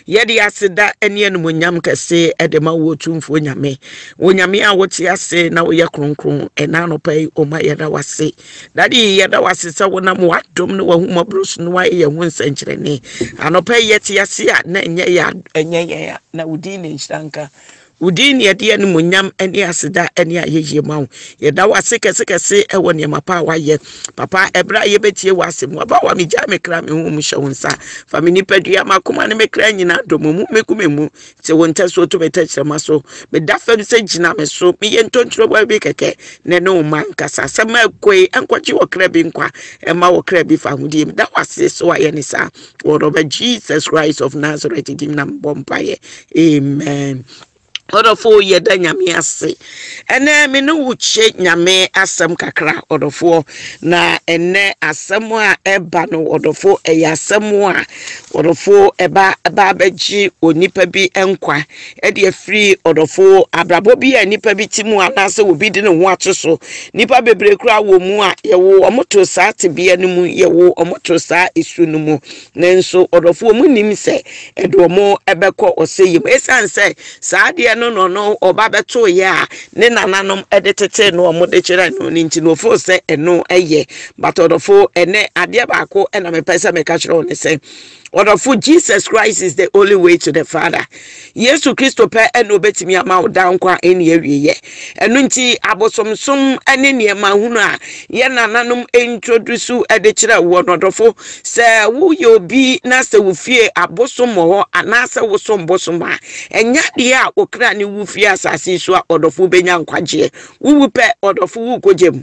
Yɛde aseda ne animuonyam kɛse de ma wo Otumfoɔ Nyame, wo Nyame a wote ase na woyɛ kronkron. Ɛna anɔpa yi, ɔma yɛda wase. Dade, yɛda wase sɛ wonam w'adom ne w'ahummɔborɔ so na woayɛ yɛn ho nsɛnkyerɛnne. Anɔpa yi yɛte ase a na ɛnyɛ yɛ ɛnyɛ yɛn a, na wo din na nhyira nka. Wo din na yɛde animuonyam ne aseda ne ayɛyie ma wo. Yɛda wo ase kɛsekɛse wɔ nneɛma pa a woayɛ. Papa, ɛberɛ a yɛbɛtie w'asɛm, waba wa megyae me kra me ho mu hyɛ wo nsa. Fa me nipadua, m'akoma ne me kra nyinaa dɔ mu mu megu me mu. Te wo ntasuo to me tɛkyerɛma so. Meda fam sɛ gyina me so. Meyɛ ntontorowa bi kɛkɛ na ɛne wo mma nkasa. Asɛm a ɛkɔ yi, ɛnkɔgye ɔkra bi nkwa, ɛmma ɔkra bi fahodie. Meda wo ase sɛ woayɛ ne saa. Wɔ Ɔdɔba Jesus Christ of Nazareth din na mebɔ mpaeɛ. Amen. Ɔdɔfo yɛda Nyame ase. Ɛnɛ me ne wo kyɛ Nyame asɛm kakra ɔdɔfoɔ. Na ɛnɛ asɛm a ɛba no ɔdɔfo ɛyɛ asɛm a ɔdɔfo ɛba ɛba abɛgye onipa bi nkwa ɛde afiri ɔdɔfo abrabɔ bi a nipa bi te mu anaasɛ obi de ne ho ato so. Nipa bebree koraa wɔ mu a yɛwo wɔn to saa tebea no mu, yɛwo wɔn to saa esu no mu. Nanso ɔdɔfo wɔn nim sɛ ɛde wɔn bɛkɔ ɔsɛeɛ mu. Esiane sɛ saa adeɛ no na ɔno ɔba bɛtoeɛ a ne nananom de tetee no wɔn de kyerɛ no no nti no ɔfeel sɛ ɛno yɛ. But ɔdɔfo ɛnɛ adeɛ baako na mepɛ sɛ meka kyerɛ wo ne sɛ ɔdɔfo Jesus Christ is the only way to the Father. Yesu Kristo pɛ na obetumi ama wo daa nkwa a ɛnni awieɛ. Ɛno nti abosomsom ne nneɛma hunu a yɛn nananom introduce de kyerɛ wɔ no ɔdɔfo, sɛ woyɛ obi na sɛ wo fie abosom wɔ hɔ anaasɛ wosom bosom a, ɛnyɛ adeɛ a wo kra ne wu fie asase yi so a ɔdɔfo wobɛnya nkwagyeɛ. Wowu pɛ ɔdɔfo worekɔ gya mu.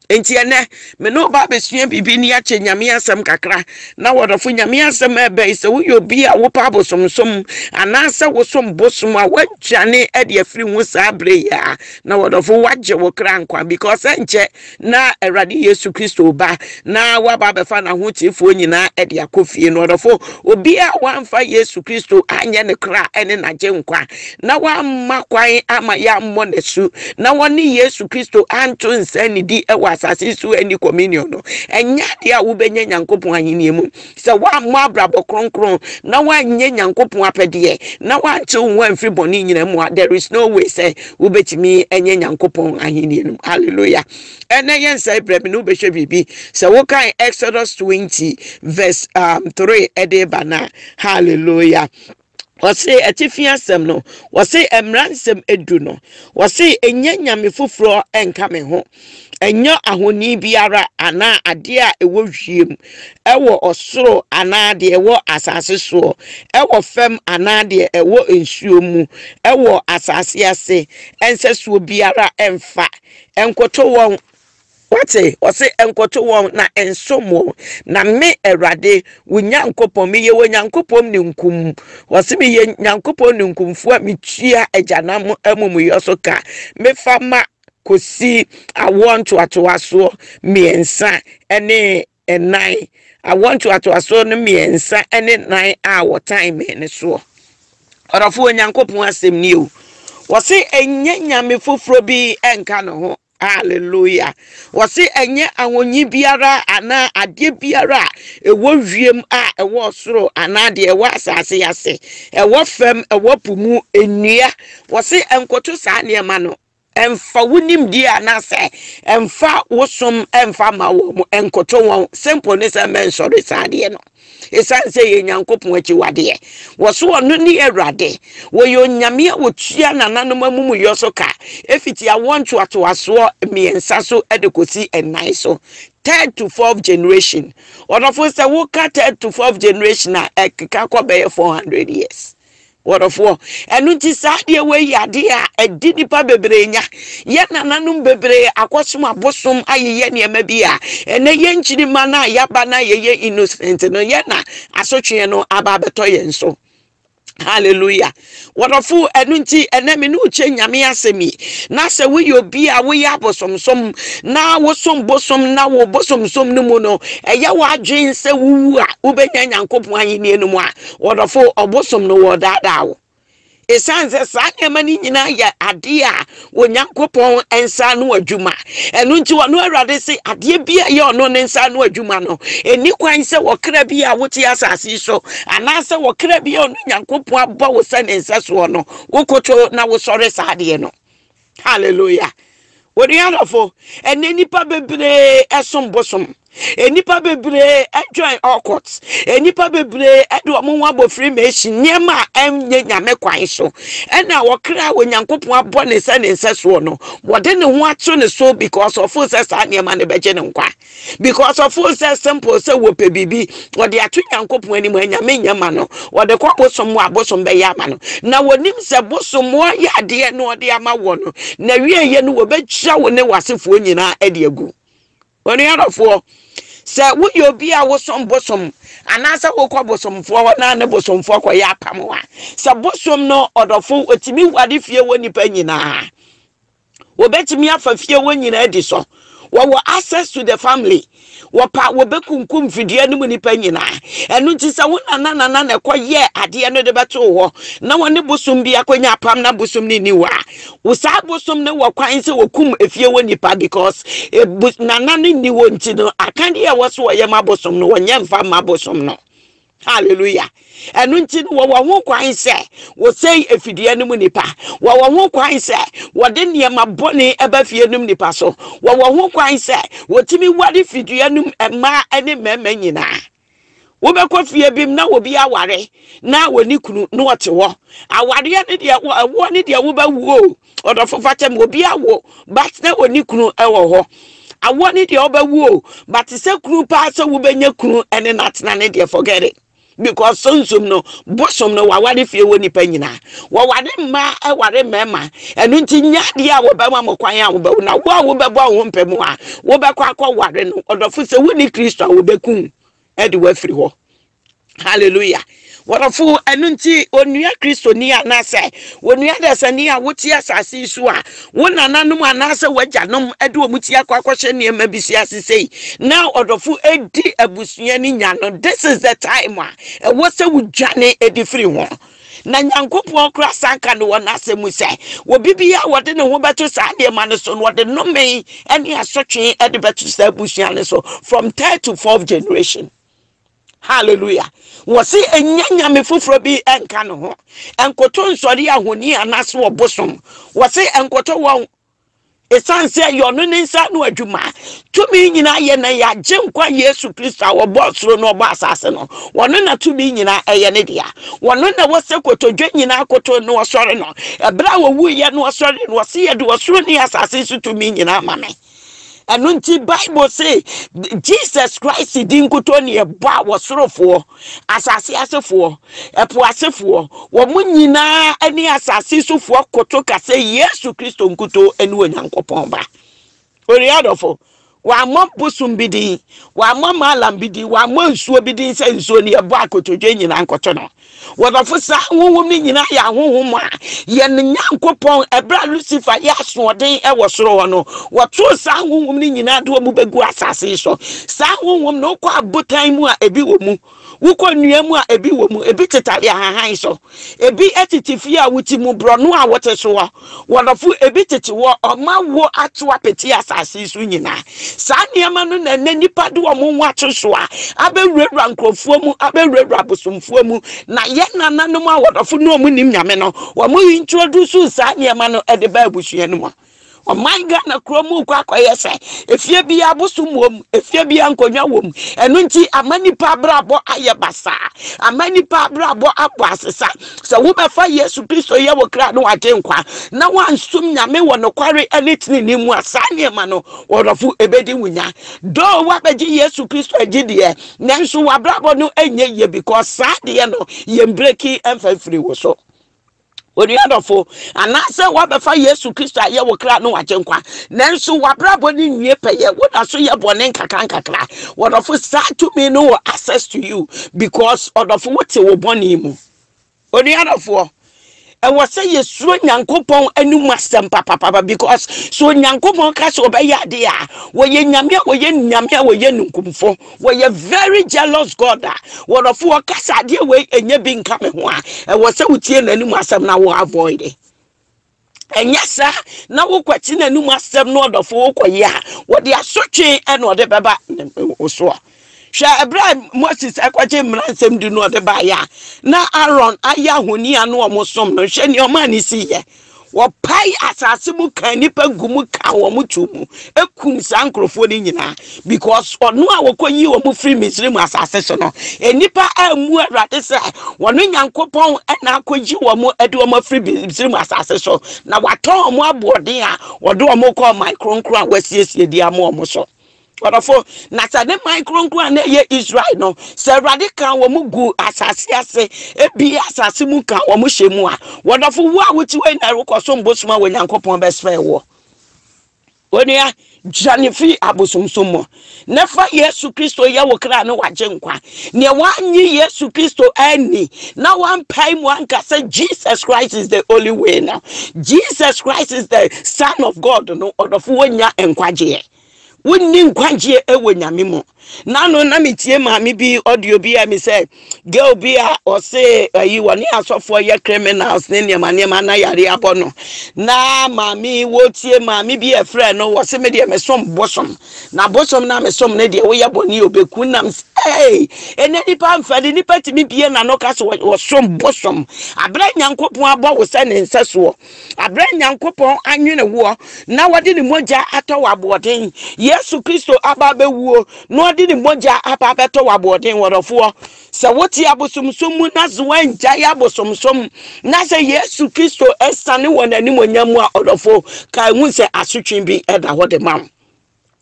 Enti ɛnɛ, me ne wo ba abɛsua biribi ne akyɛ Nyame asɛm kakra. Na wɔdɔfo, Nyame asɛm ɛbɛ yi, sɛ woyɛ obi a wopɛ abosomsom anaasɛ wosom bosom a, woadwane de afiri ho saa berɛ yi a, na wɔdɔfo woagye wo kra nkwa because ɛnkyɛ na Awurade Yesu Kristo ba na waba abɛfa n'ahoteefoɔ nyinaa de akɔ fie. No ɔdɔfo, obi a wamfa Yesu Kristo anyɛ ne kra ne n'agye nkwa na wamma kwan ama yɛammɔ n'asu na wɔne Yesu Kristo anto nsa nnidi wɔ asase so anni communion no, ɛnyɛ adeɛ a wobɛnya Nyankopɔn ahenni mu. Sɛ woammɔ abrabɔ kronkron na woanyɛ Nyankopɔn apɛdeɛ na woante wo ho amfiri bɔne nyina mu a, there is no way sɛ wobɛtumi anya Nyankopɔn ahenni no mu. Hallelujah. Ɛnɛ yɛn nsa brɛ me na wobɛhwɛ biribi. Sɛ wokan Exodus 20 verse 3 ɛde ba no a, hallelujah. Wɔse atifi asɛm no, wɔse mmara nsɛm edu no, wɔse ɛnyɛ nyame foforɔ nka me ho, ɛnyɛ ahoni biara anaa adeɛ a ɛwɔ wiem, ɛwɔ ɔsoro anaa deɛ ɛwɔ asase soɔ, ɛwɔ fam anaa deɛ ɛwɔ nsuo mu, ɛwɔ asase ase, ɛnsɛsoɔ biara ɛmfa, ɛnkoto wɔn. Wate? Ɔse, Nkoto wɔn na nsom wɔn, na me, Awurade, wo Nyankopɔn, meyɛ Onyankopɔn ninkum. Ɔse, meyɛ Nyankopɔn ninkumfoɔ a metua agyanam amumuyɔ so ka, mefa ma kɔsi awoɔ ntoatoasoɔ mmiɛnsa ne nnan, awoɔ ntoatoasoɔ no mmiɛnsa ne nnan a wɔtan me no soɔ. Ɔdɔfo, Onyankopɔn asɛm nie o. Wɔse, ɛnyɛ nyame foforɔ bi nka ne ho. Hallelujah. Wɔse ɛnyɛ ahonyi biara anaa adeɛ biara a ɛwɔ wiem a ɛwɔ ɔsoro anaa deɛ ɛwɔ asase ase, ɛwɔ fam, ɛwɔ po mu, nnua. Wɔse ɛnkoto saa nneɛma no. Ɛmfa wo nimdeɛ anaasɛ ɛmfa wo som ɛmfa ma wɔn, ɛnkoto wɔn. Simple ne sɛ mɛnsɔre saa adeɛ no. Esiane sɛ yɛ Nyankopɔn akyiwadeɛ, wɔso ɔno ne Awurade. Wɔyɛ Onyame a wɔtua nananom amumuyɔ so ka, ɛfiti awoɔ ntoatoasoɔ mmiɛnsa so de kɔsi nnan so, third to fourth generation. Ɔdɔfo, sɛ woka third to fourth generation a, ɛkeka kɔ bɛyɛ 400 years. Wɔdɔfoɔ, ɛno nti saa adeɛ wei yɛ adeɛ a ɛdi nipa bebree nya. Yɛn nananom bebree akɔsom abosom ayeyɛ nneɛma bi a ɛnɛ yɛn nkyirimma no a yɛaba no a yɛyɛ innocent no, yɛn na asotweɛ no aba abɛtɔ yɛn so. Hallelujah. Wɔdɔfo, ɛno nti ɛnɛ me ne wo kyɛ Nyame asɛm yi. Na sɛ woyɛ obi a woyɛ abosomsom na wosom bosom na wo bosomsom no mu no, ɛyɛ w'adwene sɛ wowu a wobɛnya Nyankopɔn ahenni no mu a, Wɔdɔfo, ɔbosom no wɔredaadaa wo. Esiane sɛ saa nneɛma no nyinaa yɛ adeɛ a Onyankopɔn nsa ano adwuma, ɛno nti ɔno Awurade se adeɛ bi a ɛyɛ ɔno ne nsa ano adwuma no, ɛnni kwan sɛ ɔkra bi a wote asase yi so anaasɛ ɔkra bi a ɔno Nyankopɔn abɔ wo sɛ ne nsɛsoɔ no, wokoto na wosɔre saa adeɛ no. Hallelujah. Onua adɔfo, ɛnɛ nnipa bebree ɛsom bosom. Nnipa bebree ɛjoin ocult. Nnipa bebree ɛde wɔn ho abɔ Freemason nneɛma a ɛnyɛ nyame kwan so. Ɛna ɔkra a Onyankopɔn abɔ ne sɛ ne nsɛsoɔ no, wɔde ne ho ato ne so because ɔfo sɛ saa nneɛma no bɛgye ne nkwa. Because ɔfo sɛ simple sɛ wɔpɛ biribi, wɔde ato Nyankopɔn anim a nyame nyɛ ma no. Wɔde kɔ bosom mu a bosom bɛyɛ ama no. Na wɔnim sɛ bosom ayɛ adeɛ na ɔde ama wɔ no, na wieɛ no wɔbɛtwa wo ne w'asefoɔ nyinaa de agu. Onuadɔfoɔ, sɛ woyɛ obi a wosom bosom anaasɛ wokɔ bosomfoɔ hɔ na ne bosomfoɔ kɔyɛ apam a, sɛ bosom no ɔdɔfo ɔtumi ware fie wɔ nnipa nyinaa. Wɔbɛtumi afa fie hɔ nyinaa adi so. Wɔwɔ access to the family. Wɔpa wɔbɛkunkum fidua no mu nipa nyinaa. Ɛno nti sɛ wo nana nana na ɛkɔ yɛ adeɛ no de bɛto hɔ na wɔne bosom bi akɔnya apam na bosom no nni hɔ a, wo saa bosom no wɔ kwan sɛ wɔkum efie hɔ nipa because e, nana no nni hɔ nti no akadeɛ a ɛwɔ so wɔyɛ ma bosom no wɔnyɛ mfa ma bosom no. Hallelujah. Ɛno nti no wɔwɔ ho kwan sɛ wɔsɛe afidie no mu nipa. Wɔwɔ ho kwan sɛ wɔde nneɛma bɔne ɛba fie no mu nipa so. Wɔwɔ ho kwan sɛ wɔtumi ware fidua no mu mmaa ne mmarima nyinaa. Wobɛkɔ fie bi mu na obi aware na wɔne kunu na ɔte hɔ. Awareɛ no deɛ ɛwoɔ ne deɛ wobɛwo o. Ɔdɔfo fa kyɛ me obi awo but na ɔne kunu wɔ hɔ. Awoɔ ne deɛ wobɛwo o but sɛ kunu paa sɛ wobɛnya kunu ne no atena ne deɛ forget it. Because sunsum no bosom no waware fie wɔ nipa nyinaa. Wɔware mmaa ɛware mmarima. Ɛno nti nyɛ adeɛ a wɔbɛma mo kwan a wobɛwo na wo a wobɛbɔ wo ho mpɛ mu a wobɛkɔ akɔware no ɔdɔfo sɛ wonni Kristo a wɔbɛkum de wafiri hɔ. Hallelujah. Wɔdɔfo, ɛno nti onua Kristoni anaasɛ onua dasani a wote asase yi so a wo nananom anaasɛ w'agyanom de wɔn ti akɔ akɔhyɛ nneɛma bi si ase sei na ɔdɔfo edi abusua no nya no, this is the time a ɛwɔ sɛ wodwane edi firi ho. Na Nyankopɔn kora san ka no wɔ n'asɛm mu sɛ, obi bi a wɔde ne ho bɛto saa nneɛma no so no, wɔde nnome ne asotwe de bɛto saa abusua no so from third to fourth generation. Hallelujah. Wɔse ɛnya nyame foforɔ bi nka ne ho. Nkoto nsɔre ahoni anaasɛ ɔbosom. Wɔse nkoto wɔn. Ɛsiane sɛ ɛyɛ ɔno ne nsa ano adwuma. Tumi nyinaa yɛ na yɛagye nkwa Yesu Kristo a wɔbɔ soro na ɔbɔ asase no. Wɔno na tumi nyinaa ɛyɛ ne dea. Wɔno na wɔsɛ kotodwe nyinaa koto na wɔsɔre no. Ɛberɛ a wɔwuiɛ na wɔsɔre no, wɔse yɛde ɔsoro ne asase so tumi nyinaa ma me. Ɛno nti Bible se Jesus Christ di nkutoo ne ɛbɔ a wɔsorofoɔ, asase asefoɔ, ɛpo asefoɔ, wɔn nyinaa ne asase sofoɔ koto ka sɛ Yesu Kristo nkutoo ne Onyankopɔn ba. Onua adɔfo, wɔammɔ bosom bi din, wɔammɔ malam bi din, wɔammɔ nsuo bi din sɛ nsuo no yɛbɔ akotodwe nyinaa nkɔto no. Wɔdɔfo, saa ahonhom no nyinaa yɛ ahonhom a yɛn Nyankopɔn, ɛberɛ a Lucifer yɛ asoɔden wɔ soro hɔ no, wɔtoo saa ahonhom no nyinaa de wɔn bɛgu asase yi so. Saa ahonhom no, wokɔ abotan mu a, ebi wɔ mu. Wokɔ nnua mu a, ebi wɔ mu. Ebi tetare ahahan so. Ebi tete fie a wote mu, borɔno a wote soɔ. Wɔdɔfo, ebi tete hɔ, ɔma wo ato apete asase yi so nyinaa. Saa nneɛma no na ɛnɛ nnipa de wɔn ho ato so a abɛwurawura nkurɔfoɔ mu, abɛwurawura abosomfoɔ mu. Na yɛn nananom a wɔdɔfo ne wɔn nim Nyame no, wɔn introduce saa nneɛma no de ba abusua no mu. Ɔman Ghana kuro mu kɔ akɔyɛ sɛ efie biara bosom wɔ mu, efie biara nkonnwa wɔ mu. Ɛno nti ama nipa abrabɔ ayɛ basaa, ama nipa abrabɔ abɔ asesa. Sɛ wobɛfa Yesu Kristo yɛ wo kra ne w'agyenkwa na woansom Nyame wɔ nokware ne tenenee mu a, saa nneɛma no, ɔdɔfo, ebedi wo nya. Though woabɛgye Yesu Kristo agye deɛ, nanso w'abrabɔ no nyɛ yie because saa adeɛ no yɛmbreki mfa mfiri wo so. Onua dɔfo, anaasɛ woabɛfa Yesu Kristo ayɛ wo kra ne w'agyenkwa, nanso w'abrabɔ no nwie pɛyɛ, woda so yɛ bɔne nkakra nkakra. Wɔdɔfo, saa tumi no wɔ access to you because ɔdɔfo wote wo bɔne mu. Onua dɔfoɔ, Ɛwɔ sɛ yɛsuro Nyankopɔn anim asɛm papapapa because sɛ Onyankopɔn ka sɛ ɔbɛyɛ adeɛ a, wɔyɛ Nyame a wɔyɛ Nyame a wɔyɛ nunkumfo. Wɔyɛ very jealous God a wɔdɔfo wɔka sɛ adeɛ wei ɛnyɛ bi nka me ho a, ɛwɔ sɛ wotie n'anim asɛm na wo avoid. Ɛnyɛ saa na wokwati n'anim asɛm no ɔdɔfo wokɔyɛ a, wɔde asotwe ɛna ɔde bɛba wo soɔ. Hwɛ ɛberɛ a Moses ɛkɔgye mmara nsɛm du no ɔde baeɛ a na Aaron ayɛ ahoni a na wɔn som no, hwɛ nea ɔmaa ne si yɛ. Wɔpae asase mu kan nnipa gu mu ka wɔn to mu ekum saa nkurɔfoɔ no nyinaa because ɔno a wɔkɔyi wɔn firi Misraim asase so no, nnipa ammu Awurade sɛ wɔn Nyankopɔn na akɔyi wɔn de wɔn afiri Misraim asase so na watɔn wɔn aboɔden a wɔde wɔn kɔ ɔman kronkron a wɔasiesie de ama wɔn so. Ɔdɔfo, na sɛ ne man kronkron a na ɛyɛ Israel no, sɛ Awurade ka wɔn gu asase ase, ebi asase mu ka wɔn hyɛ mu a, wɔdɔfo, wo a wote hɔ yi na ɛrekɔsom bosom a Onyankopɔn bɛsɛe woɔ. Onua, dwane firi abosomsom mu, na fa Yesu Kristo yɛ wo kra ne wagye nkwa. Nea wannye Yesu Kristo anni na wampae mu anka sɛ Jesus Christ is the only way no, Jesus Christ is the Son of God no, ɔdɔfo wonya nkwagyeɛ. Wonni nkwagyeɛ wɔ Nyame mu. Nano na metie maame bi audio bi a mi sɛ girl bi a ɔse ayi wɔne asɔfoɔ yɛ criminals ne nneɛma nneɛma na yare abɔ no. Na maame wɔtie maame bi ɛfrɛ no wɔse me deɛ mesom bosom na bosom na mesom ne deɛ woyɛ bɔne obɛku nam sɛ ɛnɛ nipa mfɛde nipa tumi bie n'ano ka so wɔsom bosom aberɛ Nyankopɔn abɔ wo sɛ ne nsɛsoɔ. Aberɛ a Nyankopɔn anwene woɔ na wɔde ne mogya atɔ wo aboɔden, Yesu Kristo aba abɛwuo na ɔde ne mogya aba abɛtɔ wo aboɔden, wɔdɔfoɔ, sɛ wote abosomsom mu na sɛ woangyae abosomsom na sɛ Yesu Kristo asiane wɔ n'animuonyam mu a, ɔdɔfoɔ, kae hu sɛ asotwe bi da hɔ de ma wo.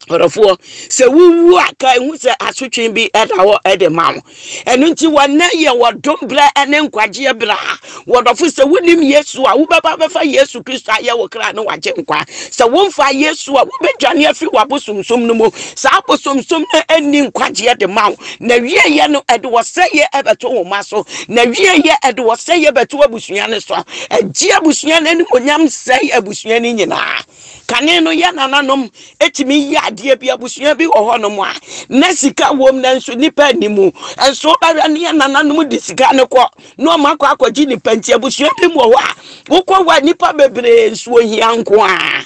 Ɔdɔfoɔ, sɛ wowu a ka ehu sɛ asotwe bi da hɔ de ma wo. Ɛno nti wɔnnɛ yɛ wɔdom berɛ ne nkwagyeɛ berɛ a wɔdɔfo sɛ wonim Yesu a wobɛba bɛfa Yesu Kristo ayɛ wo kra ne wagye nkwa. Sɛ womfa Yesu a wobɛdwane afiri w'abosomsom no mu. Saa abosomsom no ɛnni nkwagyeɛ de ma wo. Na wieɛ no ɛde wɔsɛeɛ ɛbɛto wo mma so. Na wieɛ ɛde wɔsɛeɛ bɛto abusua no so. Ɛgye abusua no animuonyam sɛe abusua no nyinaa. Kane no, yɛn nananom tumi yɛ adeɛ bi, abusua bi wɔ hɔnom a, na sika wom nanso nnipa nni mu. Nso wobɛhwɛ ne yɛn nananom de sika no kɔ na wɔn akɔ akɔgye nnipa nti abusua bi mu wɔ hɔ a, wokɔ hɔ a nnipa bebree nso ohia nko ara.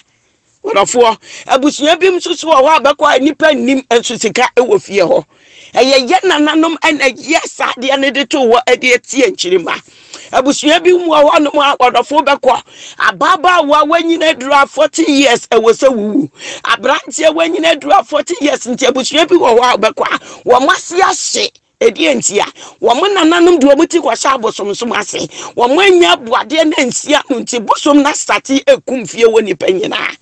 Wɔdɔfoɔ, abusua bi nso so wɔ hɔ a bɛkɔ a nnipa nnim nso sika wɔ fie hɔ. Ɛyɛ yɛn nananom na ɛyɛ saa adeɛ no de too hɔ de atie nkyirimma. Abusua bi mu wɔ hɔnom a ɔdɔfo bɛkɔ. Ababaawa wanyini aduru a 40 years ɛwɔ sɛ wuwu. Aberanteɛ wanyini aduru a 40 years nti abusua bi wɔ hɔ a wobɛkɔ a wɔn ase ahye. Ɛdeɛ nti a wɔn nananom de wɔn ti kɔhyɛ abosomsom ase. Wɔn anya abuadeɛ na nsia no nti bosom no asate ekum fie wɔ nipa nyinaa.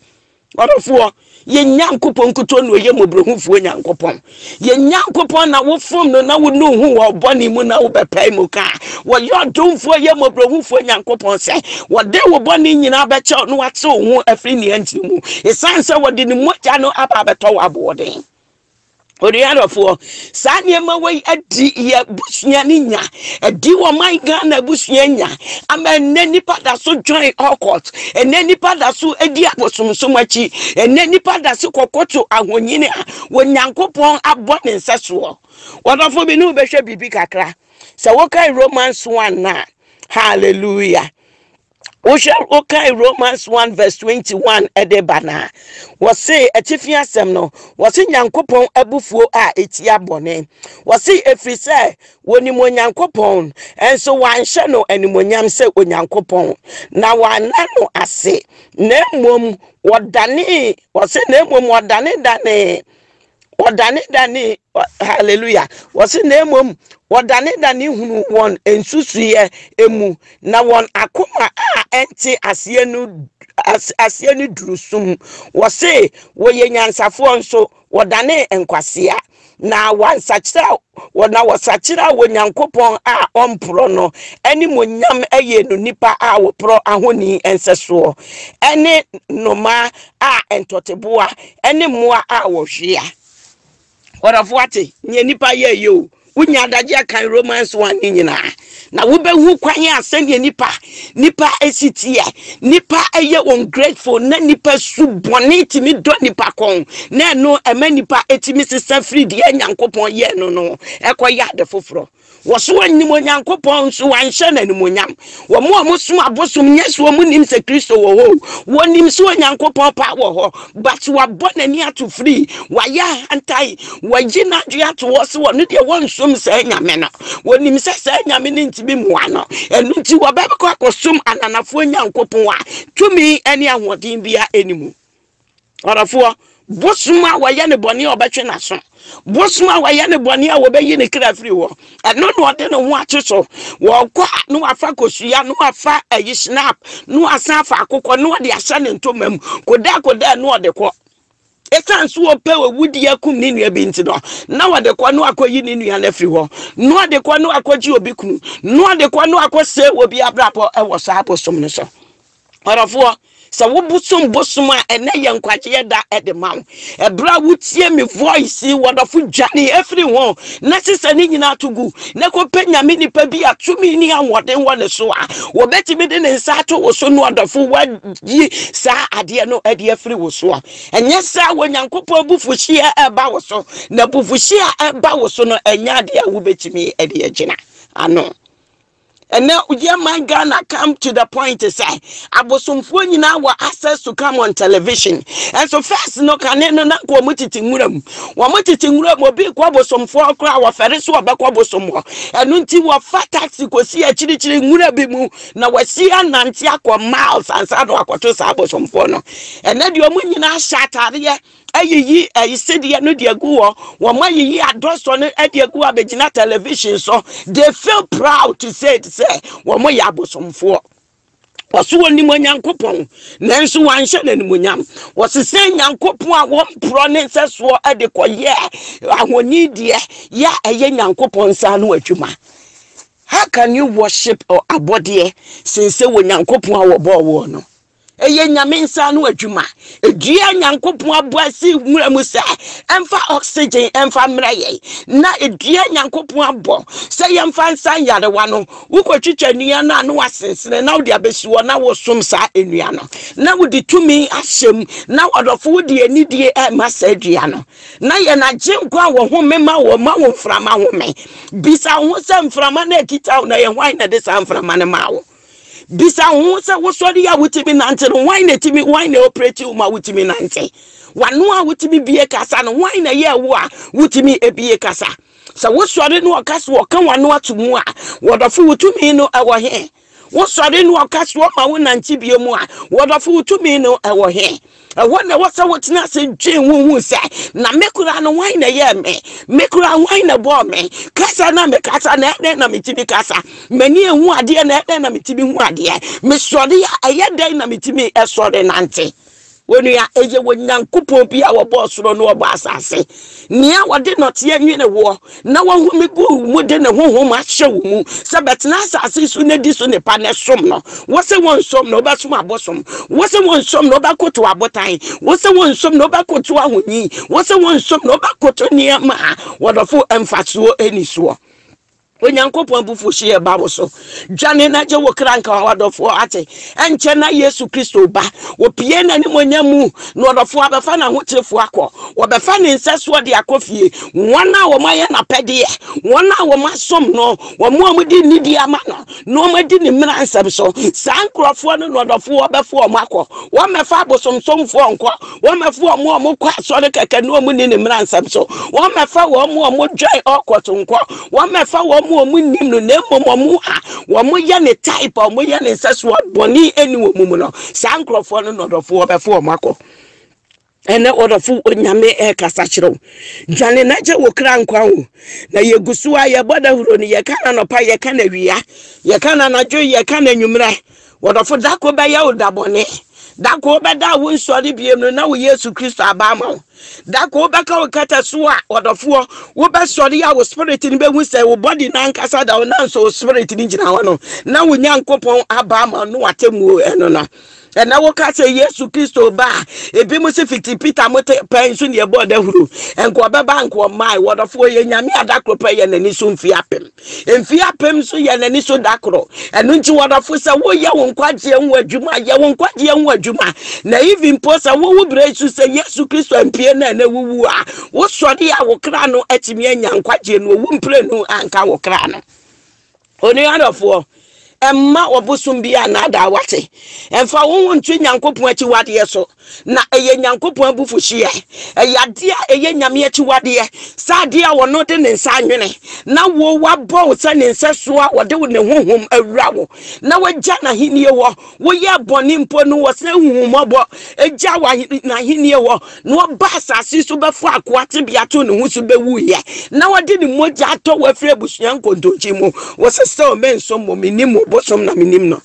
Ɔdɔfoɔ, yɛn Nyankopɔn nkutoo na ɔyɛ mmɔborɔhufoɔ Nyankopɔn. Yɛn Nyankopɔn na wofom no na wonu ho wɔ bɔne mu na wobɛpae mu ka. Wɔyɛ ɔdomfoɔ yɛ mmɔborɔhufoɔ Nyankopɔn sɛ wɔde wo bɔne nyinaa bɛkyɛw na wate wo ho afiri nea nti mu. Ɛsiane sɛ wɔde ne mogya no aba abɛtɔ wo aboɔden. Onuadɔfoɔ, saa nneɛma wei adi yɛ abusua no nya, adi ɔman Ghana abusua nya, ama ɛnnɛ nipa da so join ocult, ɛnnɛ nipa da so di abosomsom akyi, ɛnnɛ nipa da so kɔkɔto ahonyini a Onyankopɔn abɔ ne nsa soɔ. Wɔdɔfo bi ne wobɛhwɛ biribi kakra. Sɛ wokan Romans 1 a, hallelujah. Wohwɛ wokan Romans 1 verse 21 ɛde ba no a, wɔse atifi asɛm no, wɔse Nyankopɔn abufuo a ɛtia bɔne. Wɔse ɛfiri sɛ wɔnim Onyankopɔn, nso wɔanhyɛ no animuonyam sɛ Onyankopɔn, na wɔanna no ase, na mmom wɔdanee, wɔse na mmom wɔdanedanee Wɔdanedanee, hallelujah, wɔse na mmom wɔdanedane hunu wɔn nsusuiɛ mu, na wɔn akoma a ɛnte aseɛ no aseɛ no duru sum. Wɔse wɔyɛ nyansafoɔ nso wɔdanee nkwasea, na wɔansakyera na wɔsakyera wɔ Nyankopɔn a ɔmporɔ no animuonyam yɛ no nipa a wɔporɔ ahoni nsɛsoɔ, ɛne nnomaa a ntɔteboa ne mmoa a wɔhwea. Ɔdɔfo ate nea nipa yɛ yɛ o. Wonya adagye akan Romans 1 ne nyinaa. Na wobɛhu kwan a sɛdeɛ nipa Nipa esi teɛ, nipa ɛyɛ ungrateful, na nipa su bɔne tumi dɔ nipa kɔn, na ɛno ɛma nipa etumi sesa firi deɛ Nyankopɔn yɛɛ no no ɛkɔ yɛ ade foforɔ. Wɔso wɔnnim Onyankopɔn nso wɔanhyɛ no animuonyam. Wɔn a wɔsom abosom nyɛ sɛ wɔn nim sɛ Kristo wɔ hɔ o. Wɔnim sɛ Onyankopɔn paa wɔ hɔ, but wabɔ n'ani ato firi, wayɛ ahantan, wayi n'adwene ato hɔ sɛ wɔn deɛ wɔnsom saa nyame no. Wɔnim sɛ saa nyame no ntumi mmoa no, ɛno nti wɔbɛkɔ akɔsom ananafoɔ Nyankopɔn a tumi ne ahoɔden biara nni mu. Ɔdɔfoɔ, bosom a wɔyɛ ne bɔne a ɔbɛtwe n'aso, bosom a wɔyɛ ne bɔne a wɔbɛyi ne kra firi hɔ, ɛno na ɔde ne ho ato so. Wɔkɔ a na wafa kosua, na wafa ayi snap, na wasan afa akokɔ, na ɔde ahyɛ ne ntoma mu. Kodaa kodaa na ɔde kɔ. Ɛsiane so ɔpɛ owudie akum ne nua bi nti no, na ɔde kɔ na wakɔyi ne nua no afiri hɔ, na ɔde kɔ na wakɔgye obi kunu, na ɔde kɔ na wakɔsɛe obi abrabɔ wɔ saa bosom no so. Ɔdɔfoɔ, sɛ wobosom bosom a ɛnɛ yɛ nkwagyeɛ da de ma wo. Ɛberɛ a wotie me voice yi, wɔdɔfo dwane ɛfiri ho na sesa ne nyinaa to gu na kɔpɛ Nyame nipa bi a tumi ne ahoɔden wɔ ne so a wɔbɛtumi de ne nsa ato wo so no ɔdɔfo wayi saa adeɛ no de afiri wo soɔ. Ɛnyɛ saa wɔ Nyankopɔn abufuhyeɛ ɛba wo so, na abufuhyeɛ a ɛba wo so no ɛnyɛ adeɛ a wobɛtumi de agyina ano. Ɛnɛ yɛ man Ghana come to the point sɛ abosomfoɔ nyinaa wɔ access to come on television. Ɛnso first no kane no na nka wɔn tete nwura mu. Wɔn tete nwura mu obi kɔ abosomfoɔ koraa wɔfɛre so wɔbɛkɔ bosom hɔ. Ɛno nti wɔfa taxi kɔsi akyirikyiri nwura bi mu na wɔasi anante akɔ miles ansa na wɔakɔto saa abosomfoɔ no. Ɛnɛ deɛ wɔn nyinaa hyɛ ataadeɛ ayiyi ayisedeɛ no de agu hɔ, wɔn ayiyi adɔsɔ no de agu hɔ abɛgyina television so. They feel proud to say it sɛ wɔn yɛ abosomfoɔ. Wɔso wɔnim Onyankopɔn, nanso wɔanhyɛ no animuonyam. Wɔsesɛ Nyankopɔn a wɔmporɔ ne nsɛsoɔ de kɔyɛ ahoni deɛ yɛ a ɛyɛ Nyankopɔn nsa ano adwuma. How can you worship abɔdeɛ sen sɛ wɔ Nyankopɔn a wɔbɔɔ woɔ no? Ɛyɛ Nyame nsa ano adwuma. Dua a Nyankopɔn abɔ asi nwura mu sɛ ɛmfa oxygen ɛmfa mmerɛ yɛn. Na dua a Nyankopɔn abɔ sɛ yɛmfa nsa nyarewa no, wokɔtwitwa nnua no a na wasensene na wode abɛsi hɔ na wosom saa nnua no. Na wode tumi ahyɛ mu na ɔdɔfo wode anidie ɛma saa dua no. Na yɛn agyenkwa a wɔhome ma wɔ ma wo mframa home. Bisa wo ho sɛ mframa no a ɛkita wo no ɛyɛ hwan na ɛde saa mframa no maa wo? Bisa wo ho sɛ wosɔre a wotumi nante no, hwan na etumi, hwan na operate wo ma wotumi nante? W'ano a wotumi bie kasa no, hwan na ɛyɛ wo a wotumi ebie kasa? Sɛ wosɔre no ɔka so ɔka w'ano ato mu a, wɔdɔfo wo tumi no ɛwɔ he? Wosɔre no ɔka so ɔma wo nante bio mu a, wɔdɔfo wo tumi no ɛwɔ he? Ɛhɔ na ɛwɔ sɛ wotena ase dwen ho hu sɛ, na me koraa no, hwan na ɛyɛɛ me? Me koraa, hwan na ɛbɔɔ me? Kasa na mekasa na ɛdɛn na metumi kasa? M'ani ehu adeɛ na ɛdɛn na metumi hu adeɛ? Mesɔre a, ɛyɛ dɛn na metumi sɔre nante? Onua, ɛyɛ Onyankopɔn bi a ɔbɔɔ soro na ɔbɔɔ asase, nea ɔde nɔteɛ nwene woɔ na wahome gu wo mu de ne honhom ahyɛ wo mu sɛ bɛtena asase so na di so nnepa na som no. Wo se wonsom no, wobɛsom abosom. Wo se wonsom no, wobɛkoto abotan. Wo se wonsom no, wobɛkoto ahoni. Wo se wonsom no, wobɛkoto nneɛma a wɔdɔfo mfasoɔ nni soɔ. Onyankopɔn abufuhyeɛ ba wo so. Dwane na gye wo kra nka w'adɔfoɔ ate. Ɛnkyɛ na Yesu Kristo ba. Wɔpue n'animuonyam mu na ɔdɔfoɔ abɛfa n'ahotefoɔ akɔ. Wɔbɛfa ne nsɛsoɔ de akɔ fie. Wɔn a wɔayɛ n'apɛdeɛ, wɔn a wɔasom no, wɔn a wɔde nidie ama no, na wɔadi ne mmara nsɛm so. Saa nkurɔfoɔ no na ɔdɔfoɔ bɛfa wɔn akɔ. Wɔmmɛfa abosomsomfoɔ nkɔ. Wɔmmɛfa wɔn a wɔkɔ asɔre kɛkɛ na wɔnni ne mmara nsɛm so. Wɔmmɛfa wɔn a wɔdwan ɔkɔto nkɔ. Wɔmmɛfa wɔn a wɔnnim no, na mmom wɔn a wɔyɛ ne type a wɔyɛ ne nsɛsoɔ bɔne ɛni wɔn mu no, saa nkurɔfoɔ no na ɔdɔfoɔ bɛfa wɔn akɔ. Ɛnɛ ɔdɔfo Onyame ɛrekasa kyerɛ wo. Dwane na gye wo kra nkwa o. Na yɛgu so a yɛbɔ dawuro no, yɛka no anɔpa, yɛka no awia, yɛka no anadwo, yɛka no anwummerɛ. Wɔdɔfo da ko bɛyɛ wo da bɔne. Da ko wobɛda a wonsɔre biem no na wo Yesu Kristo aba ama wo. Da ko wobɛka wo kɛtɛ so a ɔdɔfoɔ wobɛsɔre a wo spirit no bɛhu sɛ wo body no ankasa da wo nanso wo spirit no gyina hɔ no na wo Nyankopɔn aba ama no atemmuo ɛno no. Ɛnɛ woka sɛ Yesu Kristo ba a, ebi mo se fiti Peter mo te pɛn so ne ɛbɔɔ dahuro. Nka ɔbɛba nka ɔmmae. Wɔdɔfoɔ yɛ Nyame a da koro pɛ yɛ n'ani so mfie apem. Mfie apem nso yɛ n'ani so da koro. Ɛno nti wɔdɔfo sɛ woyɛ wo nkwagyeɛ ho adwuma, yɛ wo nkwagyeɛ ho adwuma. Na even mpo sɛ wowu berɛ so sɛ Yesu Kristo ampue na ɛnɛ wowu a, wosɔre a wo kra no atumi anya nkwagyeɛ no, owu mprenu anka wo kra no. Onua dɔfoɔ, mma ɔbosom bi annaadaa wate. Mfa wo ho nto Nyankopɔn akyiwadeɛ so, na ɛyɛ Nyankopɔn abufuhyeɛ. Ɛyɛ adeɛ a ɛyɛ Nyame akyiwadeɛ, sɛ adeɛ a ɔno de ne nsa anwene, na wo wabɔ wo sɛ ne nsɛsoɔ a ɔde ne honhom awura wo, na wagya n'ahennie hɔ. Woyɛɛ bɔne mpo no, wɔsan hu wo mmɔbɔ, gya n'ahennie hɔ, na ɔba asase so bɛfo akoa tebea to ne ho so bɛwuiɛ, na ɔde ne mogya atɔ wo afiri abusua nkontonkyi mu. Wɔsɛ sɛ mensom mo, mennim mo, bosom na menim no.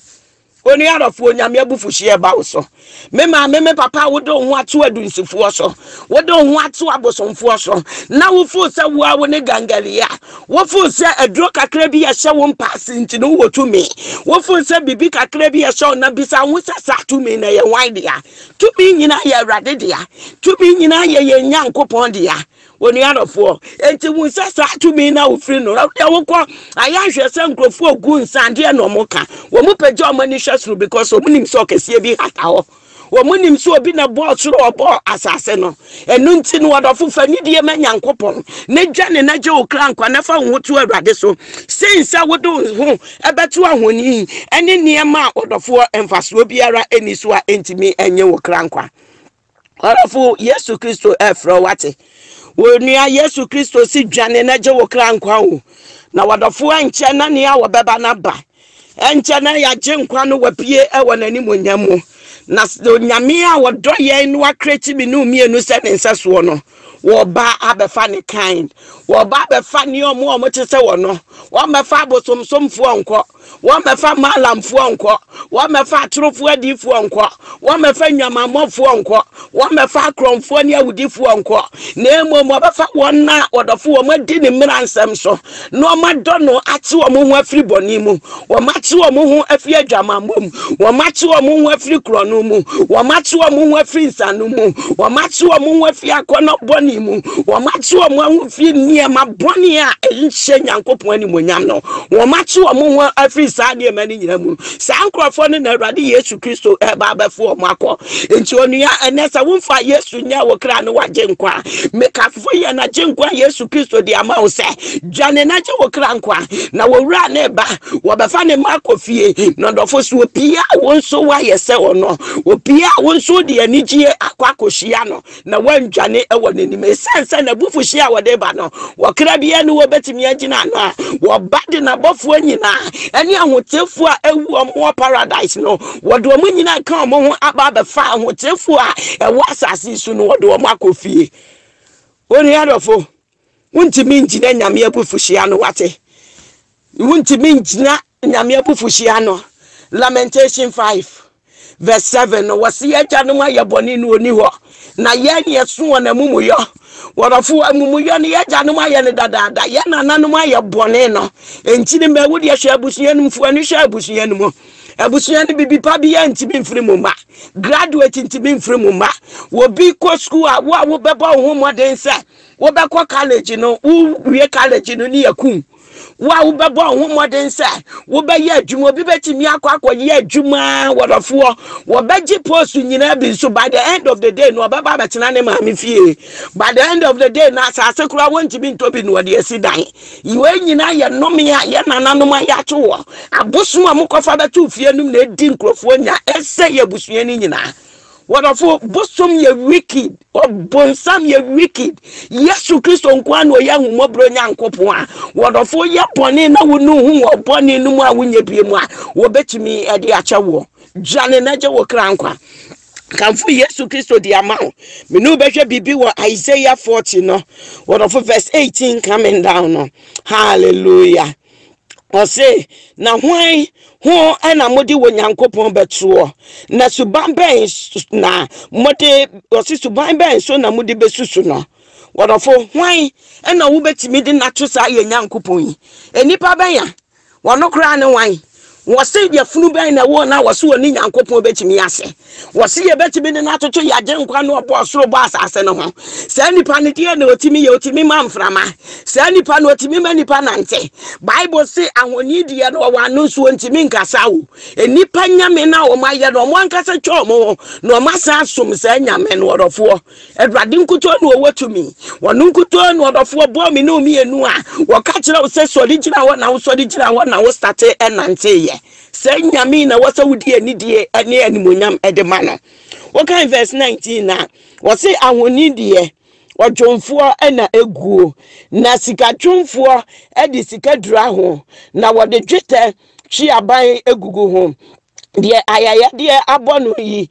Onua adɔfoɔ, Onyame abufuhyeɛ ba wo so. Me maame, me papa, wode wo ho ato adunsifoɔ so, wode wo ho ato abosomfoɔ so, na wofoo sɛ wo a wo ne gangalia. Wofoo sɛ aduro kakra bi ɛhyɛ wo mpaase nti no wowɔ tumi. Wofoo sɛ biribi kakra bi ɛhyɛ wo na bisa wo ho sɛ saa tumi no ɛyɛ hwan dea? Tumi nyinaa yɛ Awurade dea. Tumi nyinaa yɛ yɛn Nyankopɔn dea. Onua dɔfoɔ, enti hu sɛ saa tumi no a wofiri no, deɛ wokɔ ayɛ ahwɛ sɛ nkurɔfoɔ gu nsa adeɛ na wɔn ka. Wɔn pagya wɔn ani hwɛ soro because wɔn nim sɛ ɔkɛseɛ bi hata hɔ. Wɔn nim sɛ obi na bɔɔ soro ɔbɔɔ asase no. Ɛno nti no ɔdɔfo fa nidie ma Nyankopɔn na dwane na gye wo kra nkwa na fa wo ho to Awurade so sen sɛ wode wo ho ɛbɛto ahoni ne nneɛma a ɔdɔfoɔ mfasoɔ biara nni so a ɛntumi nye wo kra nkwa. Ɔdɔfo Yesu Kristo ɛfrɛ wate. Wo nua Yesu Kristo si dwane na gye wo kra nkwa o. Na wɔdɔfo ɛnkyɛ na nea wɔbɛba no aba. Ɛnkyɛ na yɛagye nkwa no wapue wɔ n'animuonyam mu. Na Onyame a wɔdɔ yɛn no akreti me ne mmienu sɛ ne nsɛsoɔ no, wɔba abɛfa ne kind. Wɔba abɛfa ne ɔmo a wɔte sɛ wɔn no. Wɔmmɛfa abosomsomfoɔ nkɔ. Wɔmmɛfa Maalamfoɔ nkɔ. Wɔmmɛfa atorofoɔ adiyifoɔ nkɔ. Wɔmmɛfa nnwamammɔfoɔ nkɔ. Wɔmmɛfa akorɔmfoɔ ne awudifoɔ nkɔ. Na mmom wɔbɛfa wɔn a wɔdɔfo wɔn adi ne mmara nsɛm so na wɔadɔ no ate wɔn ho afiri bɔne mu, wɔate wɔn ho afiri adwamammɔ mu, wɔate wɔn ho afiri korɔno mu, wɔate wɔn ho afiri nsano mu, wɔate wɔn ho afiri akɔnnɔ bɔne mu, wɔate wɔn ho afiri nneɛma bɔne a ɛnhyɛ Nyankopɔn animuonyam no, wɔate wɔn ho afiri saa nneɛma no nyinaa mu. Saa nkurɔfoɔ no na Awurade Yesu Kristo ɛba abɛfo wɔn akɔ. Nti onua, ɛnɛ sɛ womfa Yesu nyɛ wo kra ne wagye nkwa, mekafo yɛ na gye nkwa Yesu Kristo de ama wo sɛ dwane na gye wo kra nkwa. Na wɔwura ne ba, wɔbɛfa ne mma akɔ fie. Na ɔdɔfo so opia wo nso woayɛ sɛ ɔno, opia wo nso de anigyeɛ akɔ akɔhyia no. na wɔandwane wɔ n'anim. Esiane sɛ n'abufuhyeɛ a wɔde ba no, wɔkra biara ne wɔbɛtumi agyina ano a, wɔba de n'abɔfoɔ nyinaa ne ahotefoɔ a awu wɔn wɔ paradise no, wɔde wɔn nyinaa ka wɔn ho aba abɛfa ahotefoɔ a ɛwɔ asase so no, wɔde wɔn akɔ fie. Onua dɔfo, wontumi ngyina Nyame abufuhyeɛ ano, wate? Wontumi ngyina Nyame abufuhyeɛ ano. Lamentation 5 verse 7 no, wɔse yɛn agyanom ayɛ bɔne no ɔni hɔ, na yɛn yɛso wɔn amumuyɔ. Wɔdɔfo, amumuyɔ no yɛn agyanom ayɛ no dadaada, yɛn nananom ayɛ bɔne no. Enti no mɛ wo deɛ hwɛ abusua no mu, fo ani hwɛ abusua no mu. Abusua no bibi pa biara ntumi mfiri mu mma. Graduate ntumi mfiri mu mma. Obi kɔ sukuu a, wo a wobɛbɔ wo ho mmɔden sɛ wobɛkɔ college no, wowie college no ne yɛkum. Wo a wobɛbɔ wo ho mmɔden sɛ wobɛyɛ adwuma, obi bɛtumi akɔ akɔyɛ adwuma wɔdɔfoɔ, wɔbɛgye post nyinaa bi nso by the end of the day no ɔbɛba abɛtena ne maame fie. By the end of the day no asase koraa wɔntumi ntɔ bi na wɔde asi dan. Wei nyinaa yɛ nnome a yɛn nananom ayɛ ato wɔ. Abosom a mokɔfa bɛto fie nom na ɛdi nkurɔfoɔ nya, ɛsɛ yɛ abusua no nyinaa. Wɔdɔfo, bosom yɛ wicked, ɔbonsam yɛ wicked. Yesu Kristo nko ara na ɔyɛ ahummɔborɔ Nyankopɔn a wɔdɔfo yɛ bɔne na wonu ho wɔ bɔne no mu a wonyɛ bie mu a wɔbɛtumi de akyɛ woɔ. Dwane na gye wo kra nkwa. Kamfo Yesu Kristo de ama wo. Me ne wo bɛhwɛ biribi wɔ Isaiah 40 no, wɔdɔfo verse 18 coming down no. Hallelujah. Ɔse, na hwan ho na mode wɔ Nyankopɔn bɛtoɔ? Na suban bɛn na mode, ɔse suban bɛn so na mode bɛsusu no? Wɔdɔfo, hwan na wobɛtumi de no ato saa yɛ Nyankopɔn yi? Nnipa bɛn a? Wɔno koraa ne wan? Wɔse yafunu bɛn na ɛwɔ na wɔse wɔne Nyankopɔn bɛtumi ase? Wɔse yɛbɛtumi de no atoto yɛn Agyenkwa no ɔbɔɔ soro bɔɔ asase no ho. Saa nipa no deɛ na ɔtumi yɛ, ɔtumi ma mframa. Saa nipa no ɔtumi ma nipa nante. Bible se ahoni deɛ no ɔwɔ ano nso ɔntumi nkasa o. Nnipa nyame no a wɔn ayɛ no, wɔn ankasa twa wɔn ho na wɔn asan asom saa nyame no ɔdɔfoɔ. Awurade nkutoo na ɔwɔ tumi. Ɔno nkutoo na ɔdɔfoɔ bɔɔ me ne wo mmienu a wɔka kyerɛ wo sɛ sɔre gyina hɔ na wosɔre gyina hɔ na wo state nanteeɛ. Saa Nyame yi na ɛwɔ sɛ wodi anidie ne animuonyam de ma no. Wokan verse 19 na wɔse ahoni deɛ ɔdwomfoɔ na eguo, na sikadwomfoɔ de sika dura ho, na wɔde dwetɛ twe aban gugu ho. Deɛ ayayadeɛ abɔ no yi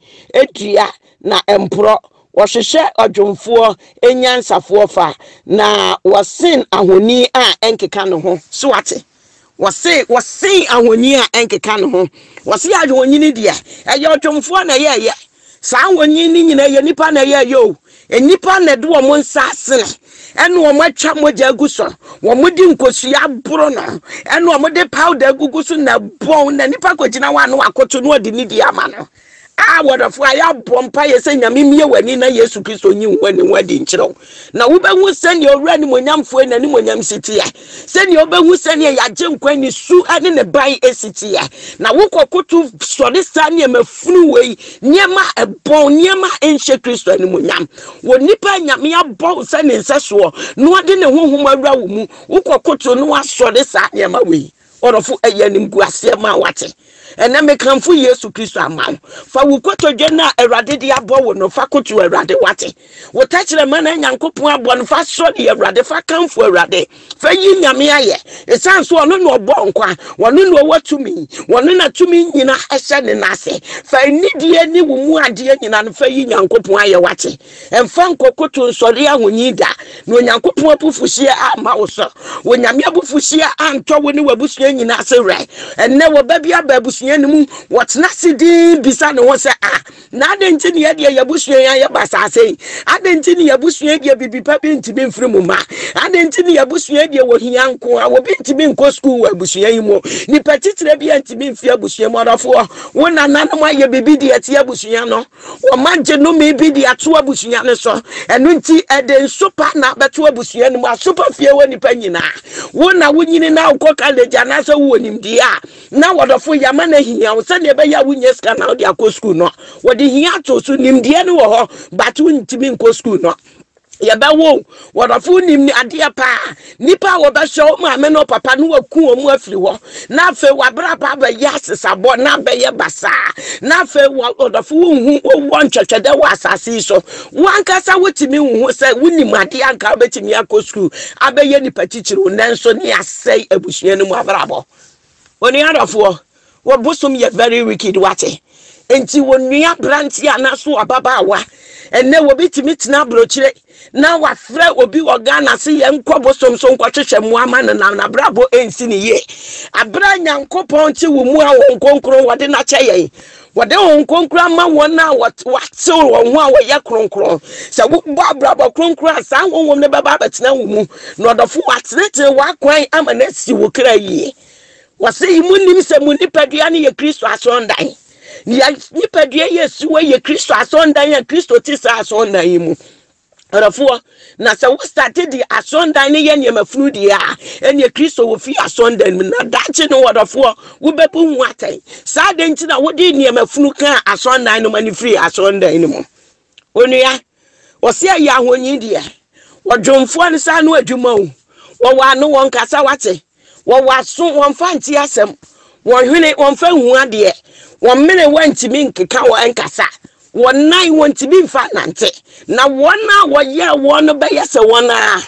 dua na ɛmporɔ. Wɔhwehwɛ ɔdwomfoɔ nyansafoɔ fa, na wɔsen ahoni a ɛnkeka ne ho. So wate? Wɔse wɔsen ahoni a ɛnkeka ne ho. Wɔse ahoni deɛ ɛyɛ ɔdwomfoɔ na ɛyɛɛyɛ. Saa ahoni no nyinaa ɛyɛ nipa na ɛyɛɛyɛ o. Nnipa na ɛde wɔn nsa asene ɛna wɔn atwa mogya agu so. Wɔn de nkosua aboro no ɛna wɔn de powder agugu so na ɛbɔn na nipa kɔgyina hɔ a na wakoto na ɔde ne di ama no. Ah, wɔdɔfo a yɛabɔ mpaeɛ sɛ Nyame mmie w'ani na Yesu Kristo nyi wo ne ho adi nkyerɛ wo. Na wobɛhu sɛnea owura animuonyamfoɔ n'animuonyam si teɛ. Sɛnea wobɛhu sɛnea yɛagye nkwa ne su ne ne ban si teɛ. Na wokɔkoto sɔre saa nneɛma funu wei, nneɛma ɛbɔn, nneɛma ɛnhyɛ Kristo animuonyam. Wɔ nipa Nyame abɔ wo sɛ ne nsɛsoɔ na ɔde ne honhom awura wo mu, wokɔkoto na wasɔre saa nneɛma wei. Ɔdɔfo, ɛyɛ animguaseɛ ma wate. Ɛnɛ mekamfo Yesu Kristo ama wo. Fa wo kotodwe no a Awurade de abɔ wo no, fa koto Awurade wate. Wo tɛkyerɛma no a Nyankopɔn abɔ no, fa sɔre Awurade, fa kamfo Awurade, fa yi Nyame ayɛ. Ɛsiane so ɔno na ɔbɔ nkwa, ɔno na ɔwɔ tumi, ɔno na tumi nyina ɛhyɛ ne nan ase. Fa anidie ne wo mu adeɛ nyina no fa yi Nyankopɔn ayɛ wate. Mfa nkɔkoto nsɔre ahoni da, na Onyankopɔn abufuhyeɛ amma wo so. Onyame abufuhyeɛ antɔ wo ne w'abusua nyinaa ase werɛ. Ɛnnɛ wɔba bi aba abusua no mu, wɔtena ase dinn bisa ne ho sɛ, ah, na adɛn nti ne yɛdeɛ yɛabusua yi ayɛ basaa sei? Adɛn nti ne yɛabusua yi deɛ biribi pa bi ntumi mfiri mu mma? Adɛn nti ne yɛabusua yi deɛ wɔhia nko a obi ntumi nkɔ sukuu wɔ abusua yi mu? Nipa titire bi ntumi mfi abusua mu. Ɔdɔfoɔ, wo nananom ayɛ biribi deɛ ɛte abusua no. Wɔagye nnome bi de ato abusua no so. Ɛno nti, ɛde nsopa na abɛto abusua no mu. Asopa fie hɔ nnipa nyinaa. Wo na wonyini na wokɔ college anaasɛ wowɔ nimdeɛ a, na wɔdɔfo yɛ ama no ahia wo sɛdeɛ ɛbɛyɛ a wonya sika na wode akɔ sukuu no. Wɔde hia ato so. Nimdeɛ no wɔ hɔ, but wontumi nkɔ sukuu no. Yɛbɛwo wo. Wɔdɔfo nim adeɛ paa. Nnipa a wɔbɛhwɛ wo maame ne wo papa no waku wɔn afiri hɔ. Na afei w'abrabɔ abɛyɛ asesabɔ na abɛyɛ basaa. Na afei wɔdɔfo wonhu wowɔ ntwɛtwɛdɛ wɔ asase yi so. W'ankasa wotumi nhu sɛ wonim adeɛ anka wobɛtumi akɔ sukuu abɛyɛ nipa titiriw nanso ne asɛe abusua no mu abrabɔ. Onua dɔfoɔ, wɔ bosom yɛ very wicked wate. Nti onua branteɛ anaso ababaawa, ɛnɛ obi tumi tena abrokyire na wafrɛ obi wɔ Ghana se yɛn nkɔ bosom so nkɔhwehwɛ mmoa ma no na n'abrabɔ ɛnsi ne yie. Aberɛ a Nyankopɔn te wo mu a Honhom Kronkron wɔde no akyɛ yɛn. Wɔde Honhom Kronkron ama wɔn a wɔatew wɔn ho a wɔyɛ kronkron. Sɛ wobɔ abrabɔ kronkron a, saa honhom no bɛba abɛtena wo mu, na ɔdɔfo watenetene w'akwan ama no asi wo kra yie. Wɔse yi munim sɛ mo nipadua no yɛ Kristo asɔndan. Nea nipadua yi esi hɔ yɛ Kristo asɔndan a Kristo te saa asɔndan yi mu. Ɔdɔfoɔ, na sɛ wo starte de asɔndan no yɛ nneɛma funu deɛ a, ɛneɛ Kristo wɔ fie asɔndan mu, na daakye no ɔdɔfoɔ, wobɛbu ho atɛn. Saa adɛn nti na wode nneɛma funu kaa asɔndan no ma no firii asɔndan no mu? Onua, wɔse ɛyɛ ahonyi deɛ, wɔdwomfoɔ no saa no adwuma o, wɔwɔ ano wɔnkasa wate, Wɔwɔ aso, wɔmfa nte asɛm, wɔn hwene, wɔmfa nhu adeɛ, wɔn mene, wɔntumi nkeka wɔn nkasa, wɔn nan, wɔntumi mfa nante. Na wɔn a wɔyɛɛ wɔn no bɛyɛ sɛ wɔn ara.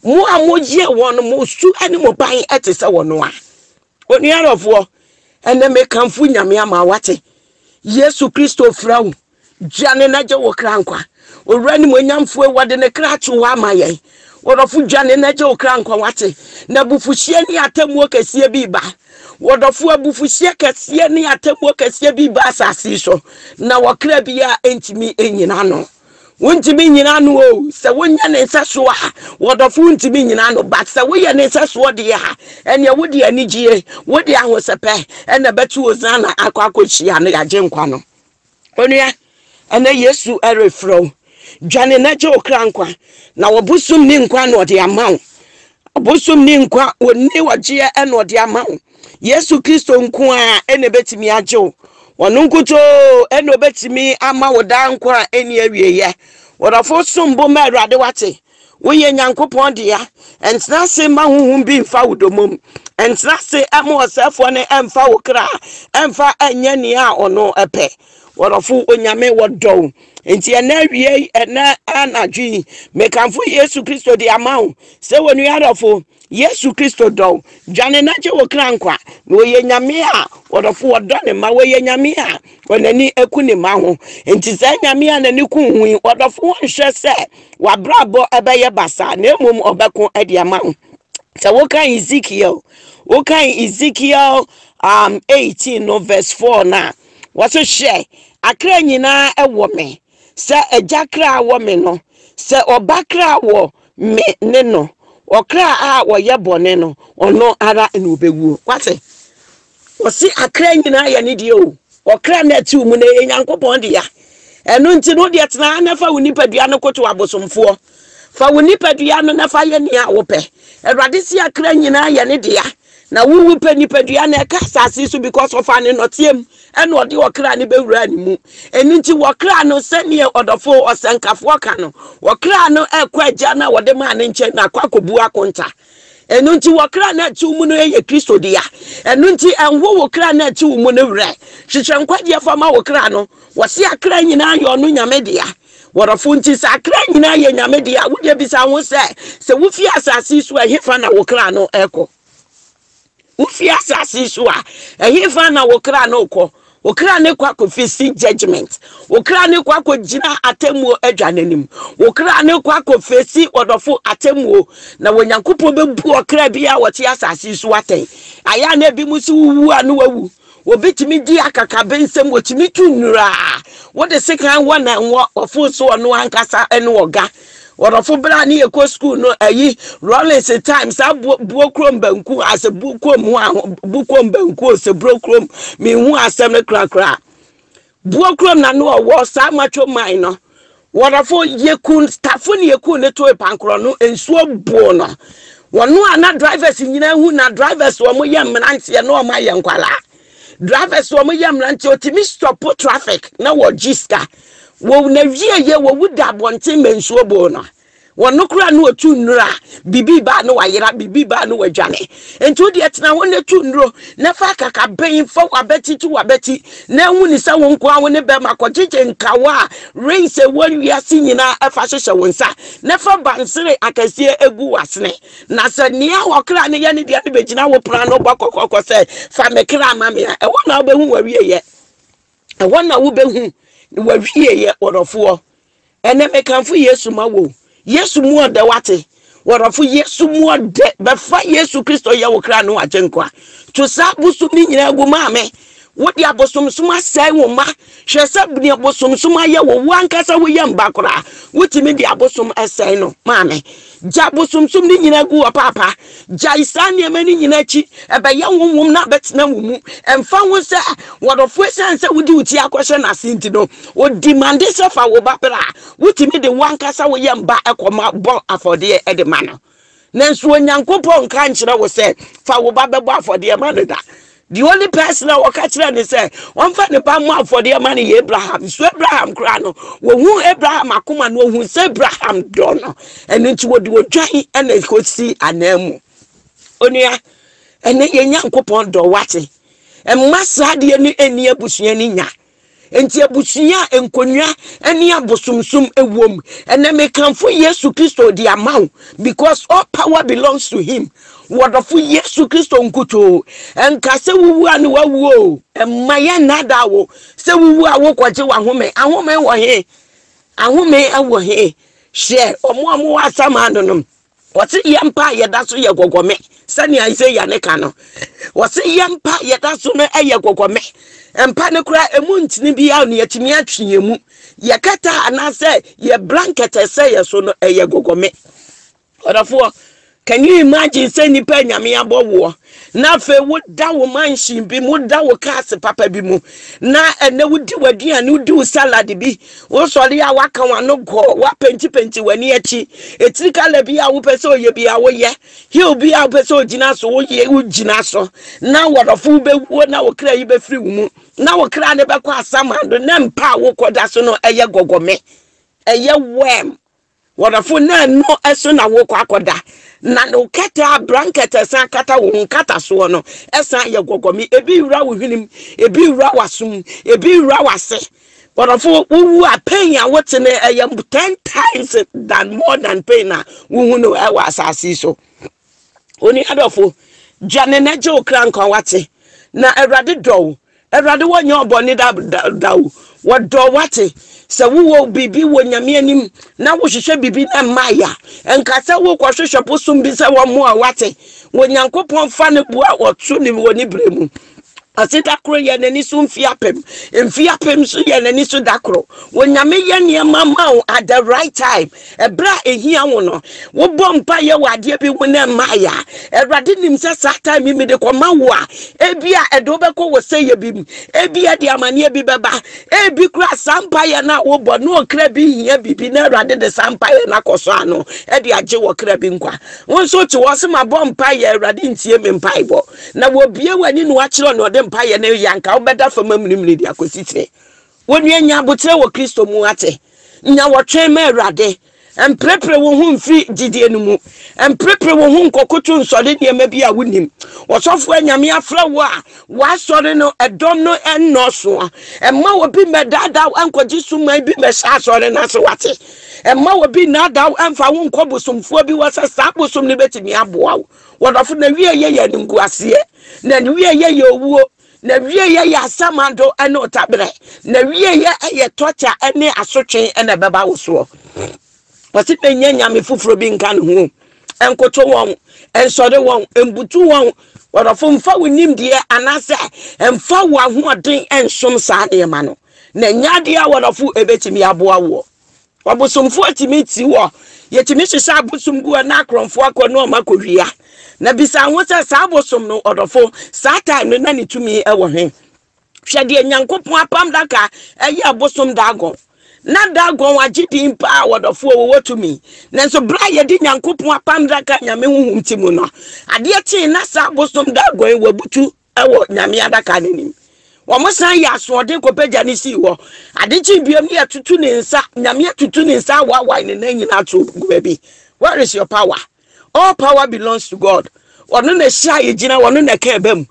Mo a moyɛɛ wɔn no, mo su ne mo ban te sɛ wɔn a. Onua dɔfoɔ, ɛnɛ mekamfo Nyame ama wate. Yesu Kristo frɛ wo. Dwane na gye wo kra nkwa. Owura animuonyamfoɔ yi, wɔde ne kra ato hɔ ama yɛn. Wɔdɔfo dwane na gye wo kra nkwa wate. Na abufuhyeɛ ne atemmuo kɛseɛ bi reba. Wɔdɔfo abufuhyeɛ kɛseɛ ne atemmuo kɛseɛ bi reba asase yi so. Na wɔkra biara ntumi nnyina ano. Wontumi nnyina ano o. Sɛ wonyɛ ne nsɛsoɔ a, wɔdɔfo wontumi nnyina ano. But sɛ woyɛ ne nsɛsoɔ deɛ a, ɛneɛ wode anigyie, wode ahosɛpɛ ɛna ɛbɛto Hosanna akɔ akɔhyia no yɛagye nkwa no. Onua, ɛnɛ Yesu ɛrefrɛ wo. Dwane na gye wo kra nkwa. Na ɔbosom ni nkwa na ɔde ama wo. Ɔbosom ni nkwa, ɔnni ɔgyeɛ ɛna ɔde ama wo. Yesu Kristo nko ara na ebetumi agye wo. Ɔno nkutoo na obetumi ama wo daa nkwa a enni awieeɛ. Wɔdɔfo som bo ma Awurade wate. Woyɛ Nyankopɔn dea. Ɛntena ase mma honhom bi mfa wo domum. Ɛntena ase mma ɔsɛefoɔ no ɛmfa wo kra ɛmfa ɛnyɛ nea ɔno pɛ. Wɔdɔfo Onyame wɔdɔ wo. Nti ɛnɛ awie ɛnɛ anadwo yi, mekamfo Yesu Kristo de ama wo sɛ onua dɔfo. Yesu Kristo dɔ wo. Dwane na gye wo kra nkwa. Na ɔyɛ Nyame a ɔdɔfo ɔdɔ ne mma. Ɔyɛ Nyame a ɔnani ku ne mma ho. Nti saa Nyame a n'ani ku ho yi, ɔdɔfo ɔnhwɛ sɛ w'abrabɔ ɛbɛyɛ basaa, na mmom ɔbɛko de ama wo. Sɛ wokan Ezekiel, wokan Ezekiel um, 18 no verse 4 no a, wɔso hwɛ, akra nyinaa ɛwɔ me, sɛ agya kra wɔ me no, sɛ ɔba kra wɔ Me ne no. Ɔkra a ɔyɛ bɔne no, ɔno ara na ɔbɛwuo. Wate? Ɔse akra nyinaa yɛ ne deɛ o. Ɔkra no ɛte wo mu no, ɛyɛ Nyankopɔn dea. Ɛno nti no, wodeɛ tena ha na fa wo nipadua no koto abosomfoɔ. Fa wo nipadua no na fa yɛ nea wopɛ. Awurade se akra nyinaa yɛ ne dea. Na wowu pɛ nipadua no ɛka asase so because ɔfa ne nɔteɛ mu ɛna ɔde ɔkra no bɛwura ne mu. Ɛno nti wɔkra no sɛdeɛ ɔdɔfo ɔsɛnkafoɔ ka no, wɔkra no ɛkɔ agya no a wɔde maa ne nkyɛn na akɔ akɔbu akonta. Ɛno nti wɔkra no ɛte wo mu no ɛyɛ Kristo dea. Ɛno nti ɛnho wo kra no ɛte wo mu no werɛ. Hwehwɛ nkwagyeɛ fa ma wo kra no. Wɔse akra nyinaa yɛ ɔno Nyame dea. Wɔdɔfo nti sɛ akra nyinaa yɛ Nyame dea a, wodeɛ bisa ho sɛ, sɛ wofi asase so a, ɛhefa na wo kra no ɛkɔ? Wofi asase so a, ɛhefa na wo kra no kɔ? Wo kra no kɔ akɔfesi judgment. Wo kra no kɔ akɔgyina atemmuo adwa n'anim. Wo kra no kɔ akɔfesi ɔdɔfo atemmuo. Na Onyankopɔn bɛbu ɔkra bi a wɔte asase so atɛn. Ayɛ a na ebi mu sɛ wowu a na wawu. Obi tumi di akakabensɛm, otumi tu nnuru a wode sekan wɔ na nwɔ ɔfo so ɔno ankasa ne ɔga. Ɔdɔfo bere a ne yɛkɔ sukuu no ayi Rollins time saa buo buo kurom banku ase bu kurom ho aho bu kurom banku ose buro kurom mehu asɛm no korakora. Buo kurom na no ɔwɔ saa macho man no. Wɔdɔfo yɛku tafo ne yɛku ne toe pankorɔ no nsuo buo no. Wɔno a na drivers nyinaa hu na drivers wɔn yɛ mmeranteɛ na wɔn ayɛ nkwalaa. Drivers wɔn yɛ mmeranteɛ otumi stop traffic na wɔgye sika. Wɔ na wie yɛ wɔwu da abɔnten ma nsuo buo no. Wɔno koraa na ɔtu nnuro a, biribi ba a na wayera, biribi ba a na wadwane. Nti wo deɛ tena hɔ na tu nnuro na fa akakabɛn fa w'abati to w'abati na ehu ne sɛ wo nko ara wo ne bɛrima kɔgyegye nkawa a rings ɛwɔ wiase nyinaa ɛfa hyehyɛ wo nsa na fa bansere akɛseɛ egu w'asene. Na sɛ nea ɔkra no yɛ ne deɛ no bɛgyina wo pono ano bɔ kɔkɔkɔ sɛ fa me kra ma me a, ɛhɔ na wobɛhu w'awieɛ. Ɛhɔ na wobɛhu w'awieɛ ɔdɔfoɔ. Ɛnɛ mekamfo Yesu ma wo. Yesu mu ɔdɛ wate. Wɔdɔfo Yesu mu ɔdɛ. Bɛfa Yesu Kristo yɛ wo kra ne w'agyenkwa. To saa abosom no nyinaa gu maame. Wode abosomsom asɛe wo mma. Hwɛ sɛ nea bosomsom ayɛ wo, wo ankasa woyɛ mba koraa. Wotumi de abosom sɛe no maame. Gya abosomsom no nyinaa gu hɔ paapa. Gyae saa nneɛma no nyinaa akyi. Ɛbɛyɛ honhom na abɛtena wo mu. Ɛmfa ho sɛ wɔdɔfo esiane sɛ wode wo ti akɔhyɛ n'ase nti no, odimande sɛ fa wo ba bra. Wotumi de wo ankasa wo yam ba kɔma bɔ afɔdeɛ de ma no. Nanso Onyankopɔn nka nkyerɛ wo sɛ fa wo ba bɛbɔ afɔdeɛ ma no da. The only person a wɔka kyerɛ ne sɛ ɔmfa ne ba mmɔ afɔdeɛ ma no yɛ Abraham. So Abraham koraa no, wɔhu Abraham akoma no, wɔhu sɛ Abraham dɔ no. Ɛno nti wɔde odwan na ɛkɔsi ananmu. Onua, ɛnɛ yɛn Nyankopɔn dɔ wate. Mma saa adeɛ no ɛnni abusua no nya. Enti abusua a nkonnwa ne abosomsom wom. Ɛnɛ mekamfo Yesu Kristo de ama wo because all power belongs to him. Wɔdɔfo Yesu Kristo nkutoo. Ɛnka sɛ wowu a ne wawu o. Ɛmma yɛn nnaadaa wo sɛ wowu a wokɔgye w'ahome. Ahome wɔ he? Ahome wɔ he? Hwɛ, wɔn a wɔwɔ asamando no, Wɔse yɛn mpa a yɛda so yɛ gɔgɔme sɛnea Isaiah ne ka no. Wɔse yɛn mpa a yɛda so no yɛ gɔgɔme. Mpa no koraa emu ntini biara no yɛtumi atwe yɛn mu. Yɛ kɛtɛ anaasɛ yɛ blanket ɛsɛ yɛ so no ɛyɛ gɔgɔme. Ɔdɔfoɔ, can you imagine sɛ nipa nyame abɔ woɔ na afei woda wo mansion bi mu, woda wo cars papa bi mu, na ɛnɛ wodi w'aduane, wodi wo salad bi, wosɔre a waka w'ano gɔɔ, woapentipenti w'ani akyi, etiri kala bi a wopɛ sɛ ɔyɛ bi a woyɛ, heel bi a wopɛ sɛ ogyina so woyɛ wogyina so, na wɔdɔfo wobɛwuo na wo kra yi bɛfiri wo mu, na wo kra no bɛkɔ asamando, na mpa a wokɔda so no ɛyɛ gɔgɔme, ɛyɛ worm. Wɔdɔfo, na ɛno so na wokɔ akɔda. Na wo kɛtɛ a blanket ɛsan kata wo ho nkatasoɔ no ɛsan yɛ gɔgɔme. Ebi wura wo hwenem, ebi wura w'asom, ebi wura w'ase. Wɔdɔfo, wowu a pain a wote no ɛyɛ ten times than more than pain a wohu no ɛwɔ asase yi so. Onua dɔfo, dwane na gye wo kra nkwa wate. Na Awurade dɔ wo. Awurade wɔnyɛ ɔbɔne da da da o. Wɔdɔ wate. Sɛ wowɔ biribi wɔ Nyame anim na wohwehwɛ biribi na mmaeɛ a, nka sɛ wokɔhwehwɛ bosom bi sɛ wɔmmoa wate. Wɔ Nyankopɔn fa no boa ɔto ne wɔ ne berɛ mu. Ɔse da koro yɛ n'ani so mfe apem, mfe apem nso yɛ n'ani so da koro. Onyame yɛ nneɛma ma wo at the right time. Ɛberɛ a ɛhia wo no, wobɔ mpaeɛ wɔ adeɛ bi ho na ɛmmaeɛ a, Awurade nim sɛ saa time yi mede kɔma wo a, ebi a ɛde wobɛkɔ wɔ sɛyɛ bi mu, ebi a ɛde amaneɛ bi bɛba, ebi koraa saa mpaeɛ no a wobɔ na ɔkra bi hia biribi na Awurade de saa mpaeɛ no akɔ so ano de agye wɔ kra bi nkwa. Wo nso te hɔ sɛ mabɔ mpaeɛ, Awurade ntie me mpaebɔ. Na wɔbue w'ani na wɔakyerɛ nea ɔde mpaeɛ no yɛ anka wobɛda fam amunimuni de akɔsi tire. Wo nua nya aboterɛ wɔ Kristo mu ate. Nya wɔtwɛn ma Awurade. Mprepre wo ho mfiri gyidie no mu. Mprepre wo ho nkɔkoto nsɔre nneɛma bi a wonim. Ɔsɔfoɔ Nyame afrɛ wo a w'asɔre no ɛdɔm no nnɔɔso. Mma obi mmɛdaadaa wo nkɔgye suman bi mmɛhyɛ asɔre no ase wate. Mma obi nnaadaa wo mfa wo nkɔ bosomfoɔ bi hɔ sɛ saa bosom no bɛtumi aboa wo. Wɔdɔfo, na wie yɛ yɛ animguaseɛ, na wie yɛ yɛ owuo, na wie yɛ yɛ asamando ne ɔtaberɛ, na wie yɛ yɛ tɔkya ne asotwe na ɛbɛba wo soɔ. Wɔsi bɛnya nyame foforɔ bi nka ne ho, nkoto wɔn, nsɔre wɔn, mbutu wɔn. Wɔdɔfo, mfa wo nimdeɛ anaasɛ mfa wo ahoɔden nsom saa nneɛma no, na ɛnyɛ adeɛ a wɔdɔfo ɛbɛtumi aboa woɔ. Ɔbosomfoɔ tumi ti hɔ. Yɛtumi hyehyɛ abosom gu hɔ na akorɔmfoɔ akɔ na wɔn akɔwia. Na bisa ho sɛ saa abosom no ɔdɔfo, saa time no na ne tumi wɔ he? Hwɛ deɛ Nyankopɔn apam daka ɛyɛ abosom Dagon. Na Dagon agye din paa ɔdɔfoɔ wɔwɔ tumi. Nanso berɛ a yɛde Nyankopɔn apam daka Nyame honhom ti mu no, adeɛ kyee na saa abosom Dagon yi wabutu wɔ Nyame adaka no anim. Wɔn san yɛ asoɔden kɔpagya no sii hɔ. Ade kyee biom ne yɛtutu ne nsa, Nyame atutu ne nsa awaawae ne nan nyinaa to gu baabi. Where is your power? All power belongs to God. Ɔno na ɛhyɛ a yɛgyina, ɔno na ɛka ɛba mu.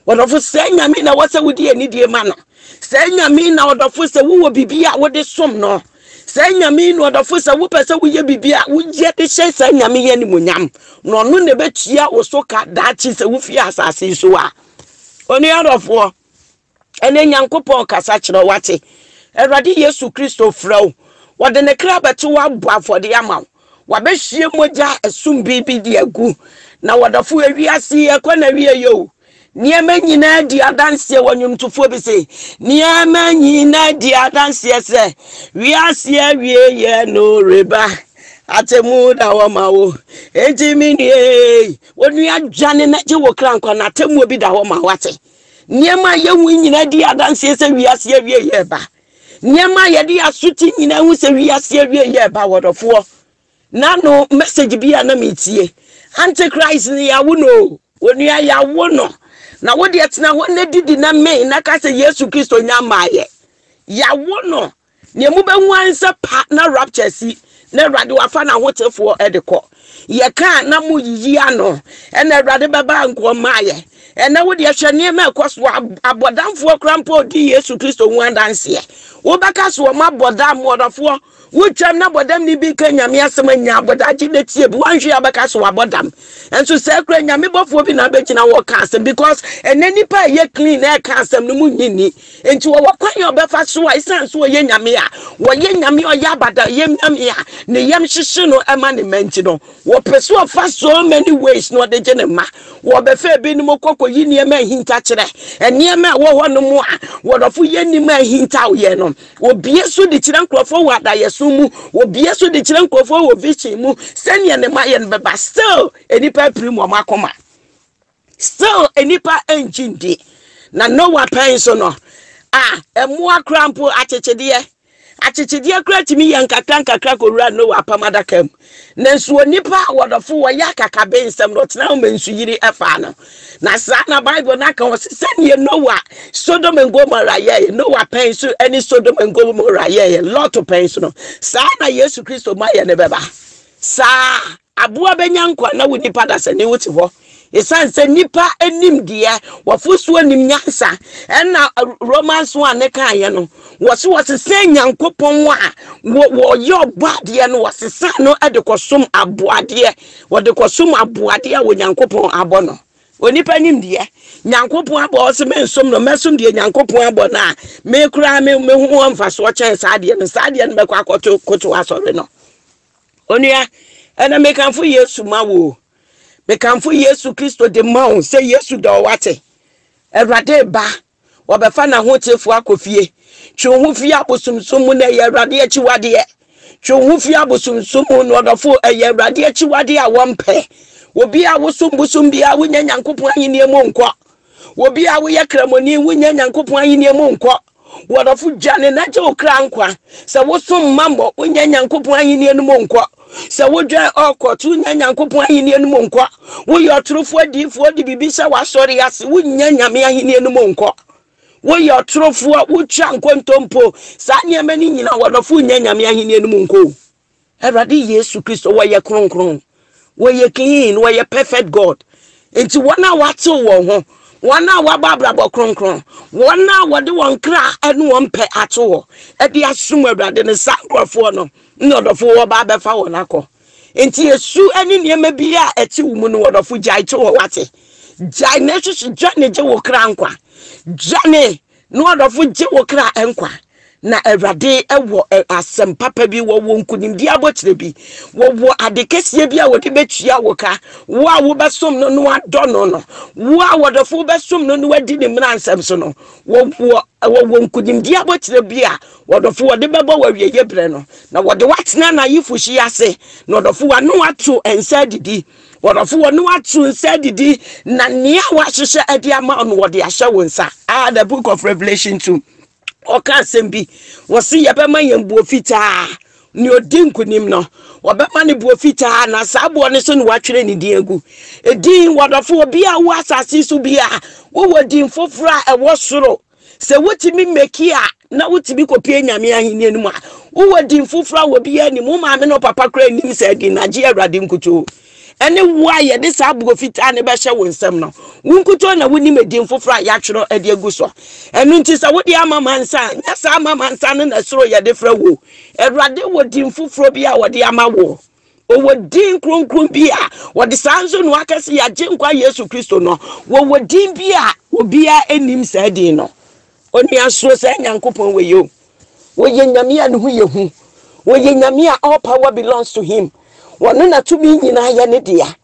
Ɔdɔfo, sɛ Nyame na wɔ sɛ wode anidie ma no. Sɛ Nyame na ɔdɔfo sɛ wowɔ biribi a wode som no. Saa Nyame yi na ɔdɔfo sɛ wopɛ sɛ woyɛ biribi a woyɛ de hyɛ saa Nyame yi animuonyam, na ɔno na ɛbɛtua wo so ka daakye sɛ wofie asase yi so a. Onua dɔfoɔ, ɛnɛ Nyankopɔn kasa kyerɛ wo wate. Awurade Yesu Kristo frɛ wo. Wɔde ne kra bɛto wo abɔ afɔdeɛ ama wo. Wabɛhwie mogya ɛsom bi bi de agu. Na wɔdɔfo ewiase yi ɛkɔ na wie yɛ o. Nneɛma nyinaa di adanseɛ wɔ nnwomtofoɔ bi se, nneɛma nyinaa di adanseɛ sɛ wiase awieɛ no reba. Atemmu da hɔ ma wo. Enti me nua, onua dwane na gye wo kra nkwa na atemmuo bi da hɔ ma wate. Nneɛma a yɛhu nyinaa di adanseɛ sɛ wiase awieɛ reba. Nneɛma a yɛde aso te nyinaa hu sɛ wiase awieɛ reba wɔdɔfoɔ. N'ano message bi a na metie. Antichrist no yɛawo no o. Onua yɛawo no. Na wo deɛ tena hɔ na didi na mee na ka sɛ Yesu Kristo nya mmaeɛ. Yɛawo no. Nea mobɛhu ara ne sɛ pa na rapture si na Awurade wafa n'ahotefoɔ de kɔ. Yɛka a na moyiyi ano. Ɛna Awurade bɛba nkoa mmaeɛ. Ɛnɛ wo deɛ hwɛ nneɛma ɛkɔ so abɔdamfoɔ koraa mpo ɔdi Yesu Kristo ho adanseɛ. Wobɛka so wɔn abɔ dam ɔdɔfoɔ. Wotwam na bɔdam ni bi ka Nyame asɛm a nya abɔdagye na tie bi. Wanhwɛ a wobɛka so wabɔ dam. Nso sɛ kura Nyame bɔfoɔ bi na abɛgyina hɔ ka asɛm because ɛnɛ nipa a ɛyɛ clean na ɛka asɛm no mu nyi ni. Nti wɔwɔ kwan a ɔbɛfa so a ɛsiane so ɔyɛ Nyame a wɔyɛ Nyame ɔyɛ abada yɛ Nyame a ne yam hyehye no ɛma ne mma nti no wɔpɛ so ɔfa so many ways na ɔde gye ne mma. Wɔbɛfa ebinom kɔ kɔyi nneɛma ahinta kyerɛ nneɛma ɛwɔ hɔ no mu a wɔdɔfo yɛ nim a ahinta yɛ no. Wɔbue so de kyerɛ nkurɔfoɔ wɔ adaeɛso mu. Wɔbue so de kyerɛ nkurɔfoɔ wɔ vision mu sɛdeɛ ne mayɛ no bɛba. Still, nnipa apirim wɔn akoma. Still, nnipa ngye ndi. Na Noah pɛn so no, a mmoa koraa mpo akyekyedeɛ akyekyedeɛ koraa tumi yɛ nkakra nkakra kɔwura Noah apam adaka mu. Nanso onipa a wɔdɔfo wɔyɛ akakabensɛm no, ɔtena hɔ ma nsuyiri faa no. Na saa na Bible no aka wɔ se sɛdeɛ Noa, Sodom and Gomorrah yɛeɛ, Noa pɛn so ne Sodom and Gomorrah yɛeɛ, Lot pɛn so no, saa na Yesu Kristo ma yɛ no bɛba. Saa aboa bɛnya nkwa na wo nipa dasani wote hɔ. Ɛsiane sɛ nipa nim deɛ, wɔfosuo nim nyansa, ɛna Romans 1 ne kaeɛ no, Wɔse wɔsesa Nyankopɔn a wɔyɛ ɔbɔadeɛ no, wɔsesa no de kɔsom aboadeɛ. Wɔde kɔsom aboadeɛ a Onyankopɔn abɔ no. Onipa nim deɛ Nyankopɔn abɔ, ɔse mensom no, mɛsom deɛ Nyankopɔn abɔ no a, me koraa me me ho wɔ mfasoɔ kyɛn saa adeɛ no. Saa adeɛ no mɛkɔ akɔto koto asɔre no. Onua, ɛnɛ mekamfo Yesu ma wo. Mekamfo Yesu Kristo de ma wo sɛ Yesu dɔ wo wate. Awurade ba. Wɔbɛfa n'ahotefoɔ akɔ fie. Twe wo ho fi abosomsom mu na ɛyɛ Awurade akyiwadeɛ. Twe wo ho fi abosomsom mu na ɔdɔfo ɛyɛ Awurade akyiwadeɛ a wɔmpɛ. Obi a wosom bosom biara wonya Nyankopɔn ahenni mu nkɔ. Obi a woyɛ kramoni wonya Nyankopɔn ahenni mu nkɔ. Wɔdɔfo dwane na gye wo kra nkwa. Sɛ wosom mammɔ wonya Nyankopɔn ahenni no mu nkɔ. Sɛ wodwɛn ɔkɔ to wonya Nyankopɔn ahenni no mu nkɔ. Woyɛ ɔtorofoɔ adiyifoɔ de biribi hyɛ w'asɔre ase, wonnya Nyame ahenni no mu nkɔ. Woyɛ ɔtorofoɔ, wotwa nkontompo. Saa nneɛma no nyina wɔdɔfo nnya Nyame ahenni no mu nkɔ o. Awurade Yesu Kristo wɔyɛ kronkron, wɔyɛ clean, wɔyɛ perfect God. Nti wɔn a wɔatew wɔn ho, wɔn a wɔabɔ abrabɔ kronkron, wɔn a wɔde wɔn kra ne wɔn pɛ ato hɔ de asom Awurade no, saa nkurɔfoɔ no ne ɔdɔfo wɔba abɛfa wɔn akɔ. Nti esu ne nneɛma bi a ɛte wo mu no ɔdɔfo gyae to hɔ wate. Gyae na hwehwɛ dwane gye wo kra nkwa. Dwane na ɔdɔfo gye wo kra nkwa. Na Awurade wɔ asɛm papa bi, wɔwɔ nkonimdi abɔkyerɛ bi, wɔwɔ ade kɛseɛ bi a wɔde bɛtua wo ka. Wo a wobɛsom no na wadɔ no no, wo a wɔdɔfo wobɛsom no na wadi ne mmara nsɛm so no, wɔwɔ wɔwɔ nkonimdi abɔkyerɛ bi a Wɔdɔfo, wɔde bɛbɔ wo awieeɛ berɛ no, na wɔde wo atena n'ayefohyia ase, na ɔdɔfo, wɔne wo ato nsa adidi. Wɔdɔfo, wɔne wo ato nsa adidi, na nea wɔahyehyɛ de ama wo no, wɔde ahyɛ wo nsa. Ah, the book of Revelation 2. Ɔka asɛm bi, wɔse yɛbɛma yɛn buo fitaa. Nea ɔdi nkonim no, wɔbɛma no buo fitaa, na saa boɔ no so na wɔatwerɛ ne din agu. Edin, wɔdɔfo, obi a wowɔ asase so biara, wowɔ din foforɔ a ɛwɔ soro. Sɛ wotumi meki a na wotumi kɔpie Nyame ahenni no mu a, wowɔ din foforɔ a obiara nim. Wo maame ne wo papa koraa nnim saa din no, agye Awurade nkutoo. Ɛne wo a yɛde saa aboɔ fitaa no bɛhyɛ wo nsam no, wo nkutoo na wonim edin foforɔ a yɛatwerɛ de agu so. Ɛno nti sɛ wode ama mansa a, nyɛ saa ama mansa no na soro yɛde frɛ wo. Awurade wɔ din foforɔ bi a wɔde ama wo. Wɔwɔ din kronkron bi a wɔde saa nso na waka sɛ yɛagye nkwa Yesu Kristo no. Wɔwɔ din bi a obiara nnim saa din no. Onua suro saa Nyankopɔn wei o. Wɔyɛ Nyame a ne ho yɛ hu. Wɔyɛ Nyame a all power belongs to him. Wɔno na tumi nyinaa yɛ ne dea.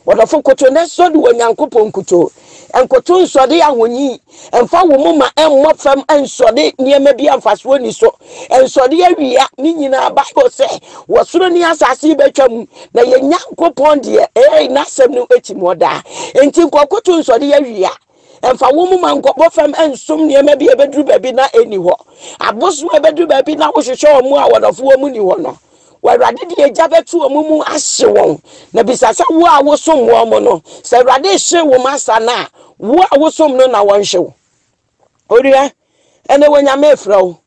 Wɔdɔfo koto na sɔ de wɔ Nyankopɔn nkutoo. Nkoto nsɔde ahoni. Mfa wo moma mmɔ fam nsɔde nneɛma bi a mfasoɔ nni so. Nsɔde awia ne nyinaa. Bible sɛ, wɔ soro ne asase bɛtwa mu, na yɛn Nyankopɔn deɛ, ee, n'asɛm no tim hɔ daa. Enti nkɔkoto nsɔde awia. Mfa wo moma nkɔbɔ fam nsom nneɛma bi a ɛbɛduru baabi na ɛnni hɔ. Abosom a ɛbɛduru baabi na wohwehwɛ wɔn a wɔdɔfo wɔn nni hɔ no. W'Awurade de egya bɛto wɔn mu ahye wɔn. Na bisa sɛ wo a wosom wɔn no, sɛ Awurade rehye wo masa no a, wo a wosom no na wɔnhye wo. Onua, ɛnɛ wɔ Nyame refrɛ wo.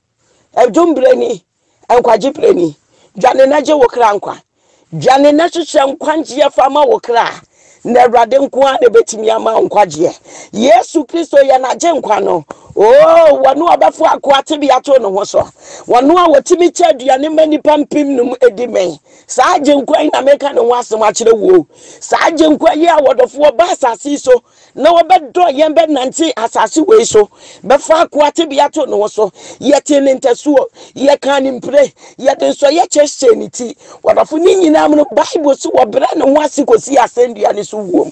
Ɛdom berɛ ni, nkwagye berɛ ni. Dwane na gye wo kra nkwa. Dwane na hwehwɛ nkwagyeɛ fa ma wo kra. Na Awurade nko ara na ɛbɛtumi ama wo nkwagyeɛ. Yesu Kristo yɛ n'agyenkwa no. Oo, wɔn a wɔbɛfo akoa tebea to ne ho so, wɔn a wɔtumi kyɛ aduane ma nnipa mpemnum di mmɛn. Saa Agyenkwa yi na meka ne ho asɛm akyerɛ wo. Saa Agyenkwa yi a wɔdɔfo ɔba asase yi so na wɔbɛdɔ yɛn bɛnante asase wei so, bɛfa akoa tebea to ne ho so. Yɛtee ne ntasuo, yɛkaa ne mpire, yɛde nsɔeɛ kyɛ hyɛɛ ne ti. Wɔdɔfo ne nyinaa mu no, Bible se wɔbrɛ ne ho ase kɔsii asɛnnua ne so wuom.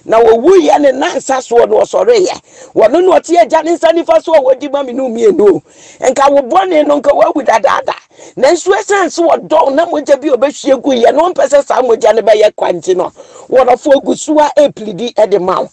Na ɔwuiɛ ne nansa soɔ no ɔsɔreeɛ. Wɔno na ɔte agya ne nsa nifa so a wɔdi ma me no mmienu. Nka wo bɔne no nka wawu dadaada. Nanso ɛsiane sɛ ɔdɔ wo na mogya bi a ɔbɛhwie gu yɛ no ɔmpɛ sɛ saa mogya no bɛyɛ kwa nti no, wɔdɔfo ogu so a ɛplidi de ma wo.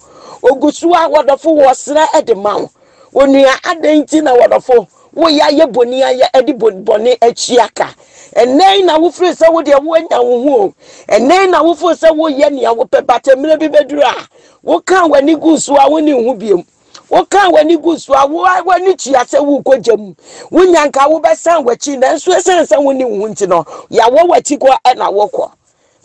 Ogu so a wɔdɔfo wɔsrɛ de ma wo. Onua adɛn nti na wɔdɔfo woyɛ ayɛ bɔni ayɛ de bɔne akyi aka? Ɛnnɛ yi na wofiri sɛ wo deɛ woanya wo ho o. Ɛnnɛ yi na wofiri sɛ woyɛ nea wopɛ but mmerɛ bi bɛduru a wokaa w'ani gu so a wonni ho biom. Wokaa w'ani gu so a wo w'ani tua sɛ worekɔ gya mu. Wonya nka wobɛsan w'akyi nanso ɛsiane sɛ wonni wo ho nti no yɛawɔ w'akyi kɔ ɛna wokɔ.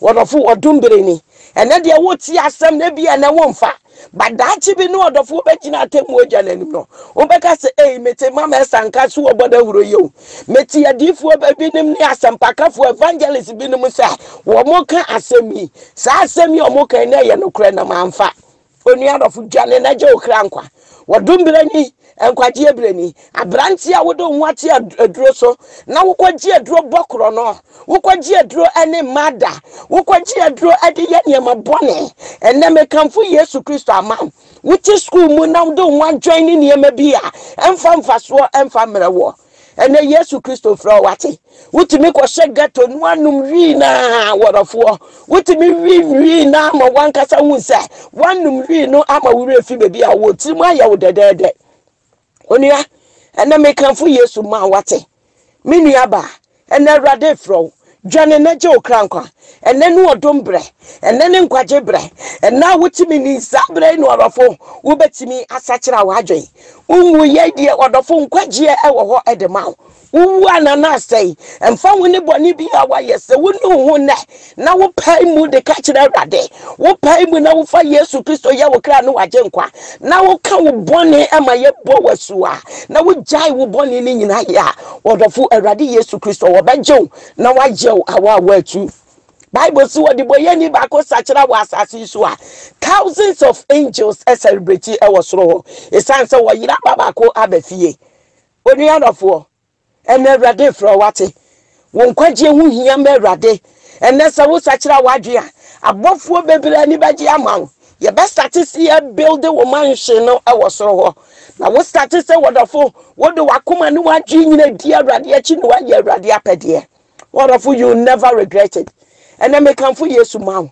Ɔdɔfo, ɔdom bere ni. Ɛnɛ deɛ wote asɛm no ebi ɛnɛ womfa. But daakye bi ne ɔdɔfo wobɛgyina atemmuo gya no anim no, wobɛka sɛ, ei, mete Mama Esther nka so wɔbɔ dawuro yi o. Mete adiifoɔ binom ne asɛmpakafoɔ evangelist binom sɛ wɔn ka asɛm yi. Saa asɛm yi a wɔn ka yi na ɛyɛ nokorɛ na mamfa. Onua dɔfo, dwane na gye wo kra nkwa. Wɔdom berɛ ni, nkwagyeɛ berɛ ni. Aberanteɛ a wode wo ho ate aduro so na wokɔgye aduro bɔ korɔno, wokɔgye aduro ne mmaa da, wokɔgye aduro de yɛ nneɛma bɔne. Ɛnnɛ mekamfo Yesu Kristo ama wo. Wote sukuu mu na wode wo ho adwɛn ne nneɛma bi a ɛmfa mfasoɔ ɛmfa mmerɛ woɔ. Ɛnɛ Yesu Kristo frɛ wo wate. Wotumi kɔhyɛ ghetto no anom wii na wɔdɔfoɔ. Wotumi wi wii na ama wankasa hu sɛ wanom wii no ama wo werɛ fi baabi a wɔ tirim ayɛ wo dɛdɛɛdɛ. Onua, ɛnɛ mekamfo Yesu ma wate. Me nua baa, Ɛnnɛ Awurade refrɛ wo. Dwane na gye wo kra nkwa. Ɛnnɛ ne ɔdom berɛ. Ɛnnɛ ne nkwagye berɛ. Ɛnnɛ a wotumi ni saa berɛ yi na ɔdɔfo wobɛtumi asakyera w'adwen. Wonwu yɛ deɛ ɔdɔfo nkwagyeɛ wɔ hɔ de ma wo. Wowu a na na asɛe. Ɛmfa ho ne bɔne bi a woayɛ sɛ wonu wo ho nnɛ na wopae mu de ka kyerɛ Awurade. Wopae mu na wofa Yesu Kristo yɛ wo kra ne w'agyenkwa na woka wo bɔne ma yɛbɔ wo asu a, na wogyae wo bɔne no nyinaa yɛ a, ɔdɔfo Awurade Yesu Kristo wɔbɛgye wo na wayɛ wo awa a woatu. Bible si wɔde bɔyɛni baako sakyera wɔ asase yi so a, thousands of angels celebrate wɔ soro hɔ. Ɛsiane sɛ wɔyera ba baako aba fie. Onua dɔfoɔ, Ɛnnɛ Awurade refrɛ wo, wate? Wo nkwagyeɛ ho hia ma Awurade. Ɛnnɛ sɛ wosakyera w'adwene a, abɔfoɔ bebree ani bɛgye ama wo. Yɛbɛstate sɛ yɛbuilde wo mansion no wɔ soro hɔ. Na wo state sɛ wɔdɔfo, wode w'akoma ne w'adwene nyina di Awurade akyi na woayɛ Awurade apɛdeɛ. Wɔdɔfo, you never regret it. Ɛnnɛ mekamfo Yesu ma wo.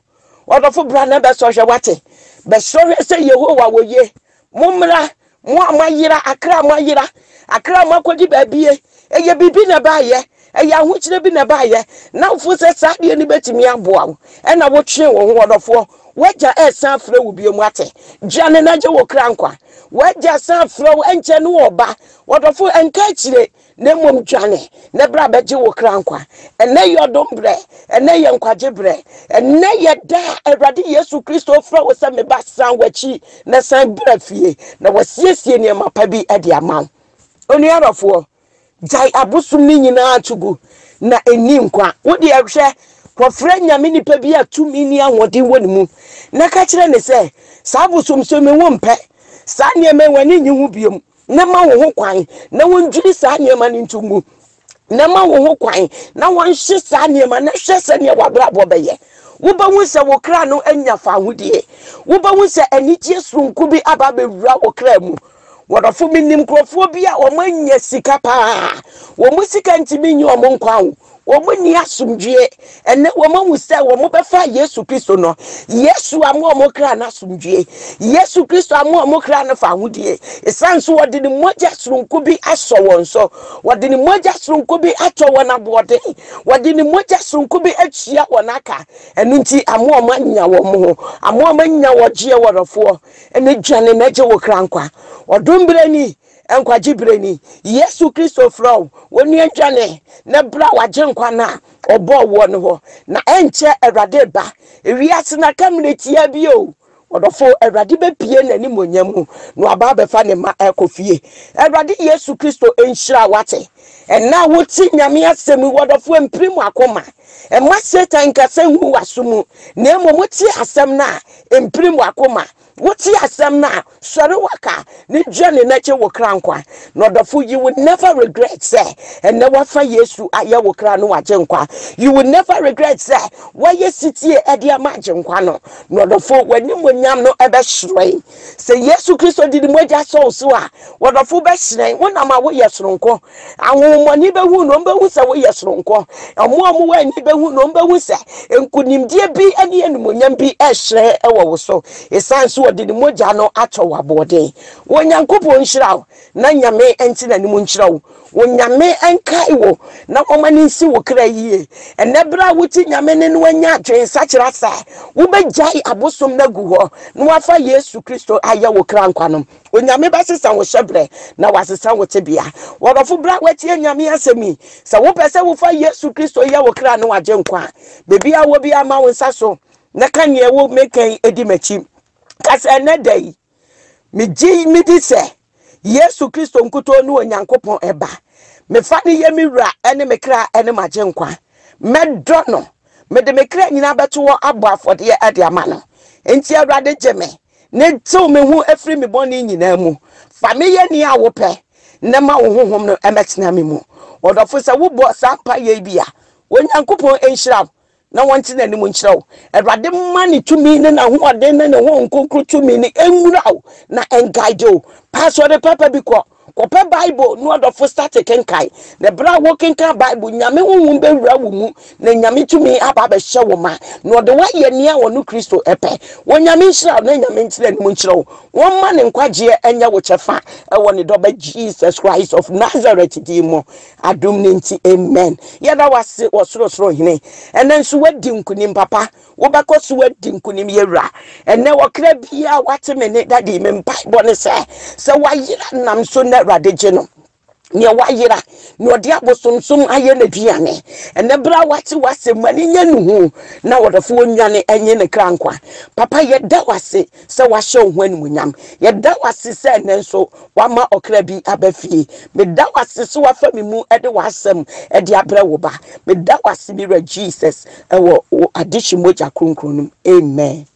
Wɔdɔfo bra na bɛsɔ hwɛ, wate? Bɛsɔ hwɛ sɛ Yehowa wɔ ye. Mommra, mo a moayera, akra a moayera, akra a moakɔdi baabie, ɛyɛ biribi na ɛbaayɛ, ɛyɛ ahokyerɛ bi na ɛbaayɛ, na wofo sɛ saa adeɛ no bɛtumi aboa wo, ɛna wotwe wo ho ɔdɔfoɔ, w'agya ɛresan afrɛ wo bio mu ate, dwane na gye wo kra nkwa, w'agya san frɛ wo, ɛnkyɛ ne ɔba, ɔdɔfo ɛnka akyire, Na mmom dwane, na bra bɛgye wo kra nkwa. Ɛnnɛ yɛ ɔdom berɛ, ɛnnɛ yɛ nkwagye berɛ, ɛnnɛ yɛ da a Awurade Yesu Kristo frɛ wo sɛ me ba san w'akyi na san bra fie na wasiesie nneɛma pa bi de ama wo. Onua dɔfoɔ, gyae abosom no nyinaa to gu na ɛnni nkwa. Wo deɛ hwɛ, kɔfrɛ Nyame nipa bi a tumi ne ahoɔden wɔ ne mu na ka kyerɛ ne sɛ saa abosomsom yi wompɛ, saa nneɛma yi w'ani nnye ho biom. na ma wo ho kwan na wɔndwiri saa nneɛma no nto ngu, na ma wo ho kwan na wɔnhye saa nneɛma na hwɛ sɛdeɛ w'abrabɔ bɛyɛ. Wobɛhu sɛ wo kra no anya fahodie. Wobɛhu sɛ anigyeɛ soronko bi aba abɛwura wo kra mu. Wɔdɔfo, menim nkurɔfoɔ bi a wɔanya sika paa. Wɔn sika ntumi nyi wɔn nkwa o. Wɔn nni asomdwoeɛ. Ɛnnɛ wɔn ahu sɛ wɔn bɛfa Yesu Kristo no. Yesu ama wɔn kra no asomdwoeɛ. Yesu Kristo ama wɔn kra no fahodie. Ɛsiane so wɔde ne mogya soronko bi asɔ wɔn so. Wɔde ne mogya soronko bi atɔ wɔn aboɔden. Wɔde ne mogya soronko bi atua wɔn aka. Ɛno nti ama wɔn anya wɔn ho. Ama wɔn anya wɔgyeɛ wɔdɔfoɔ. Ɛne dwane na gye wo kra nkwa. Ɔdom berɛ ni. Nkwagye berɛ ni. Yesu Kristo frɛ wo, onua dwane na bra w'Agyenkwa no a ɔbɔɔ woɔ no hɔ. Na ɛnkyɛ Awurade reba. Ewiase no aka mmerɛ tiaa bi o. Ɔdɔfo, Awurade bɛpue n'animuonyam mu na waba abɛfa ne mma ɛkɔ fie. Awurade Yesu Kristo nhyira wo wate. Ɛnnɛ a wote Nyame asɛm yi, ɔdɔfo, mpirim w'akoma. Mma Satan nkasa ngu w'aso mu, na mmom wote asɛm no a, mpirim w'akoma. Wote asɛm no a, sɔre waka ne dwane na gye wo kra nkwa. Na ɔdɔfo, you will never regret sɛ ɛnnɛ wafa Yesu ayɛ wo kra no wagye nkwa. You will never regret sɛ wayɛ sitie ɛde ama agyenkwa no. Na ɔdɔfo, w'animuonyam no ɛbɛhyerɛn. Sɛ Yesu Kristo de ne mogya sɔ wo so a, wɔdɔfo bɛhyerɛn. Wonam a woyɛ soronko. Ahonhommɔne bɛhu no, wɔbɛhu sɛ woyɛ soronko. Wɔn a wɔwɔ ani bɛhu no, wɔbɛhu sɛ nkonimdie bi ne animuonyam bi rehyerɛn wɔ wo so. Ɛsiane sɛ wɔde ne mogya no atɔ wo aboɔden. Onyankopɔn nhyira wo, na Nyame nte n'anim nkyerɛ wo. Onyame nkae wo na ɔma no nsi wo kra yie. Ɛnɛ berɛ a wote Nyame ne no anya adwensakyera sɛ wobɛgyae abosom no agu hɔ na wafa Yesu Kristo ayɛ wo kra nkwa no, Onyame bɛsesa wo hyɛbrɛ na wasesa wo tebea. Wɔdɔfo berɛ a woatie Nyame asɛm yi, sɛ wopɛ sɛ wofa Yesu Kristo yɛ wo kra ne wagye nkwa a, baabi a wɔ biara ma wo nsa so na ka nea ɛwɔ meka yi di m'akyi. Ka sɛ, ɛnɛ da yi, megye medi sɛ Yesu Kristo nkutoo ne Onyankopɔn Ba. Mefa no yɛ me wura ne me kra ne m'agyenkwa. Mɛdɔ no. Mede me kra nyinaa bɛto hɔ abɔ afɔdeɛ de ama no. Enti Awurade gye me ne tew me ho firi me bɔne nyinaa mu. Fa me yɛ nea wopɛ na ma wo honhom no mmɛtena me mu. Ɔdɔfo, sɛ wobɔ saa mpaeɛ yi bi a, Onyankopɔn nhyira wo na wɔnte n'anim nkyerɛ wo. Awurade mma ne tumi ne n'ahoɔden ne ne Honhom Kronkron tumi no nwura wo na ɛnguide wo. Pa asɔre papa bi kɔ. Kɔpɛ Bible na ɔdɔfo starte kenkan. Na berɛ a wokenkan Bible, Nyame Honhom bɛwura wo mu na Nyame tumi aba abɛhyɛ wo ma na ɔde wo ayɛ nea ɔno Kristo pɛ. Onyame nhyira wo na Nyame nte n'anim nkyerɛ wo. Wɔmma ne nkwagyeɛ nyɛ wo kyɛfa wɔ ne dɔba Jesus Christ of Nazareth din mu. Adom no nti, amen. Yɛda wo ase wɔ sorosoro Hene. Ɛnɛ nso woadi nkonim papa. Wobɛkɔ so adi nkonim yɛ wura. Ɛnɛ ɔkra biara wate me ne dadi me mpaebɔ ne sɛ sɛ wayera nam so na Awurade gye no. Nea wayera, nea ɔde abosomsom ayɛ n'aduane. Ɛnɛ berɛ a wate w'asɛm ma ne nya nuhu na wɔdɔfo ɔnwane ɛnye ne kra nkwa. Papa yɛda wo ase sɛ wahyɛ wo ho animuonyam. Yɛda wo ase sɛ ɛnnɛ nso wama ɔkra bi aba fie. Meda wo ase sɛ wafa me mu de w'asɛm de abrɛ wo ba. Meda wo ase me wura Jesus ɛwɔ wo adehye mogya kronkron no mu. Amen.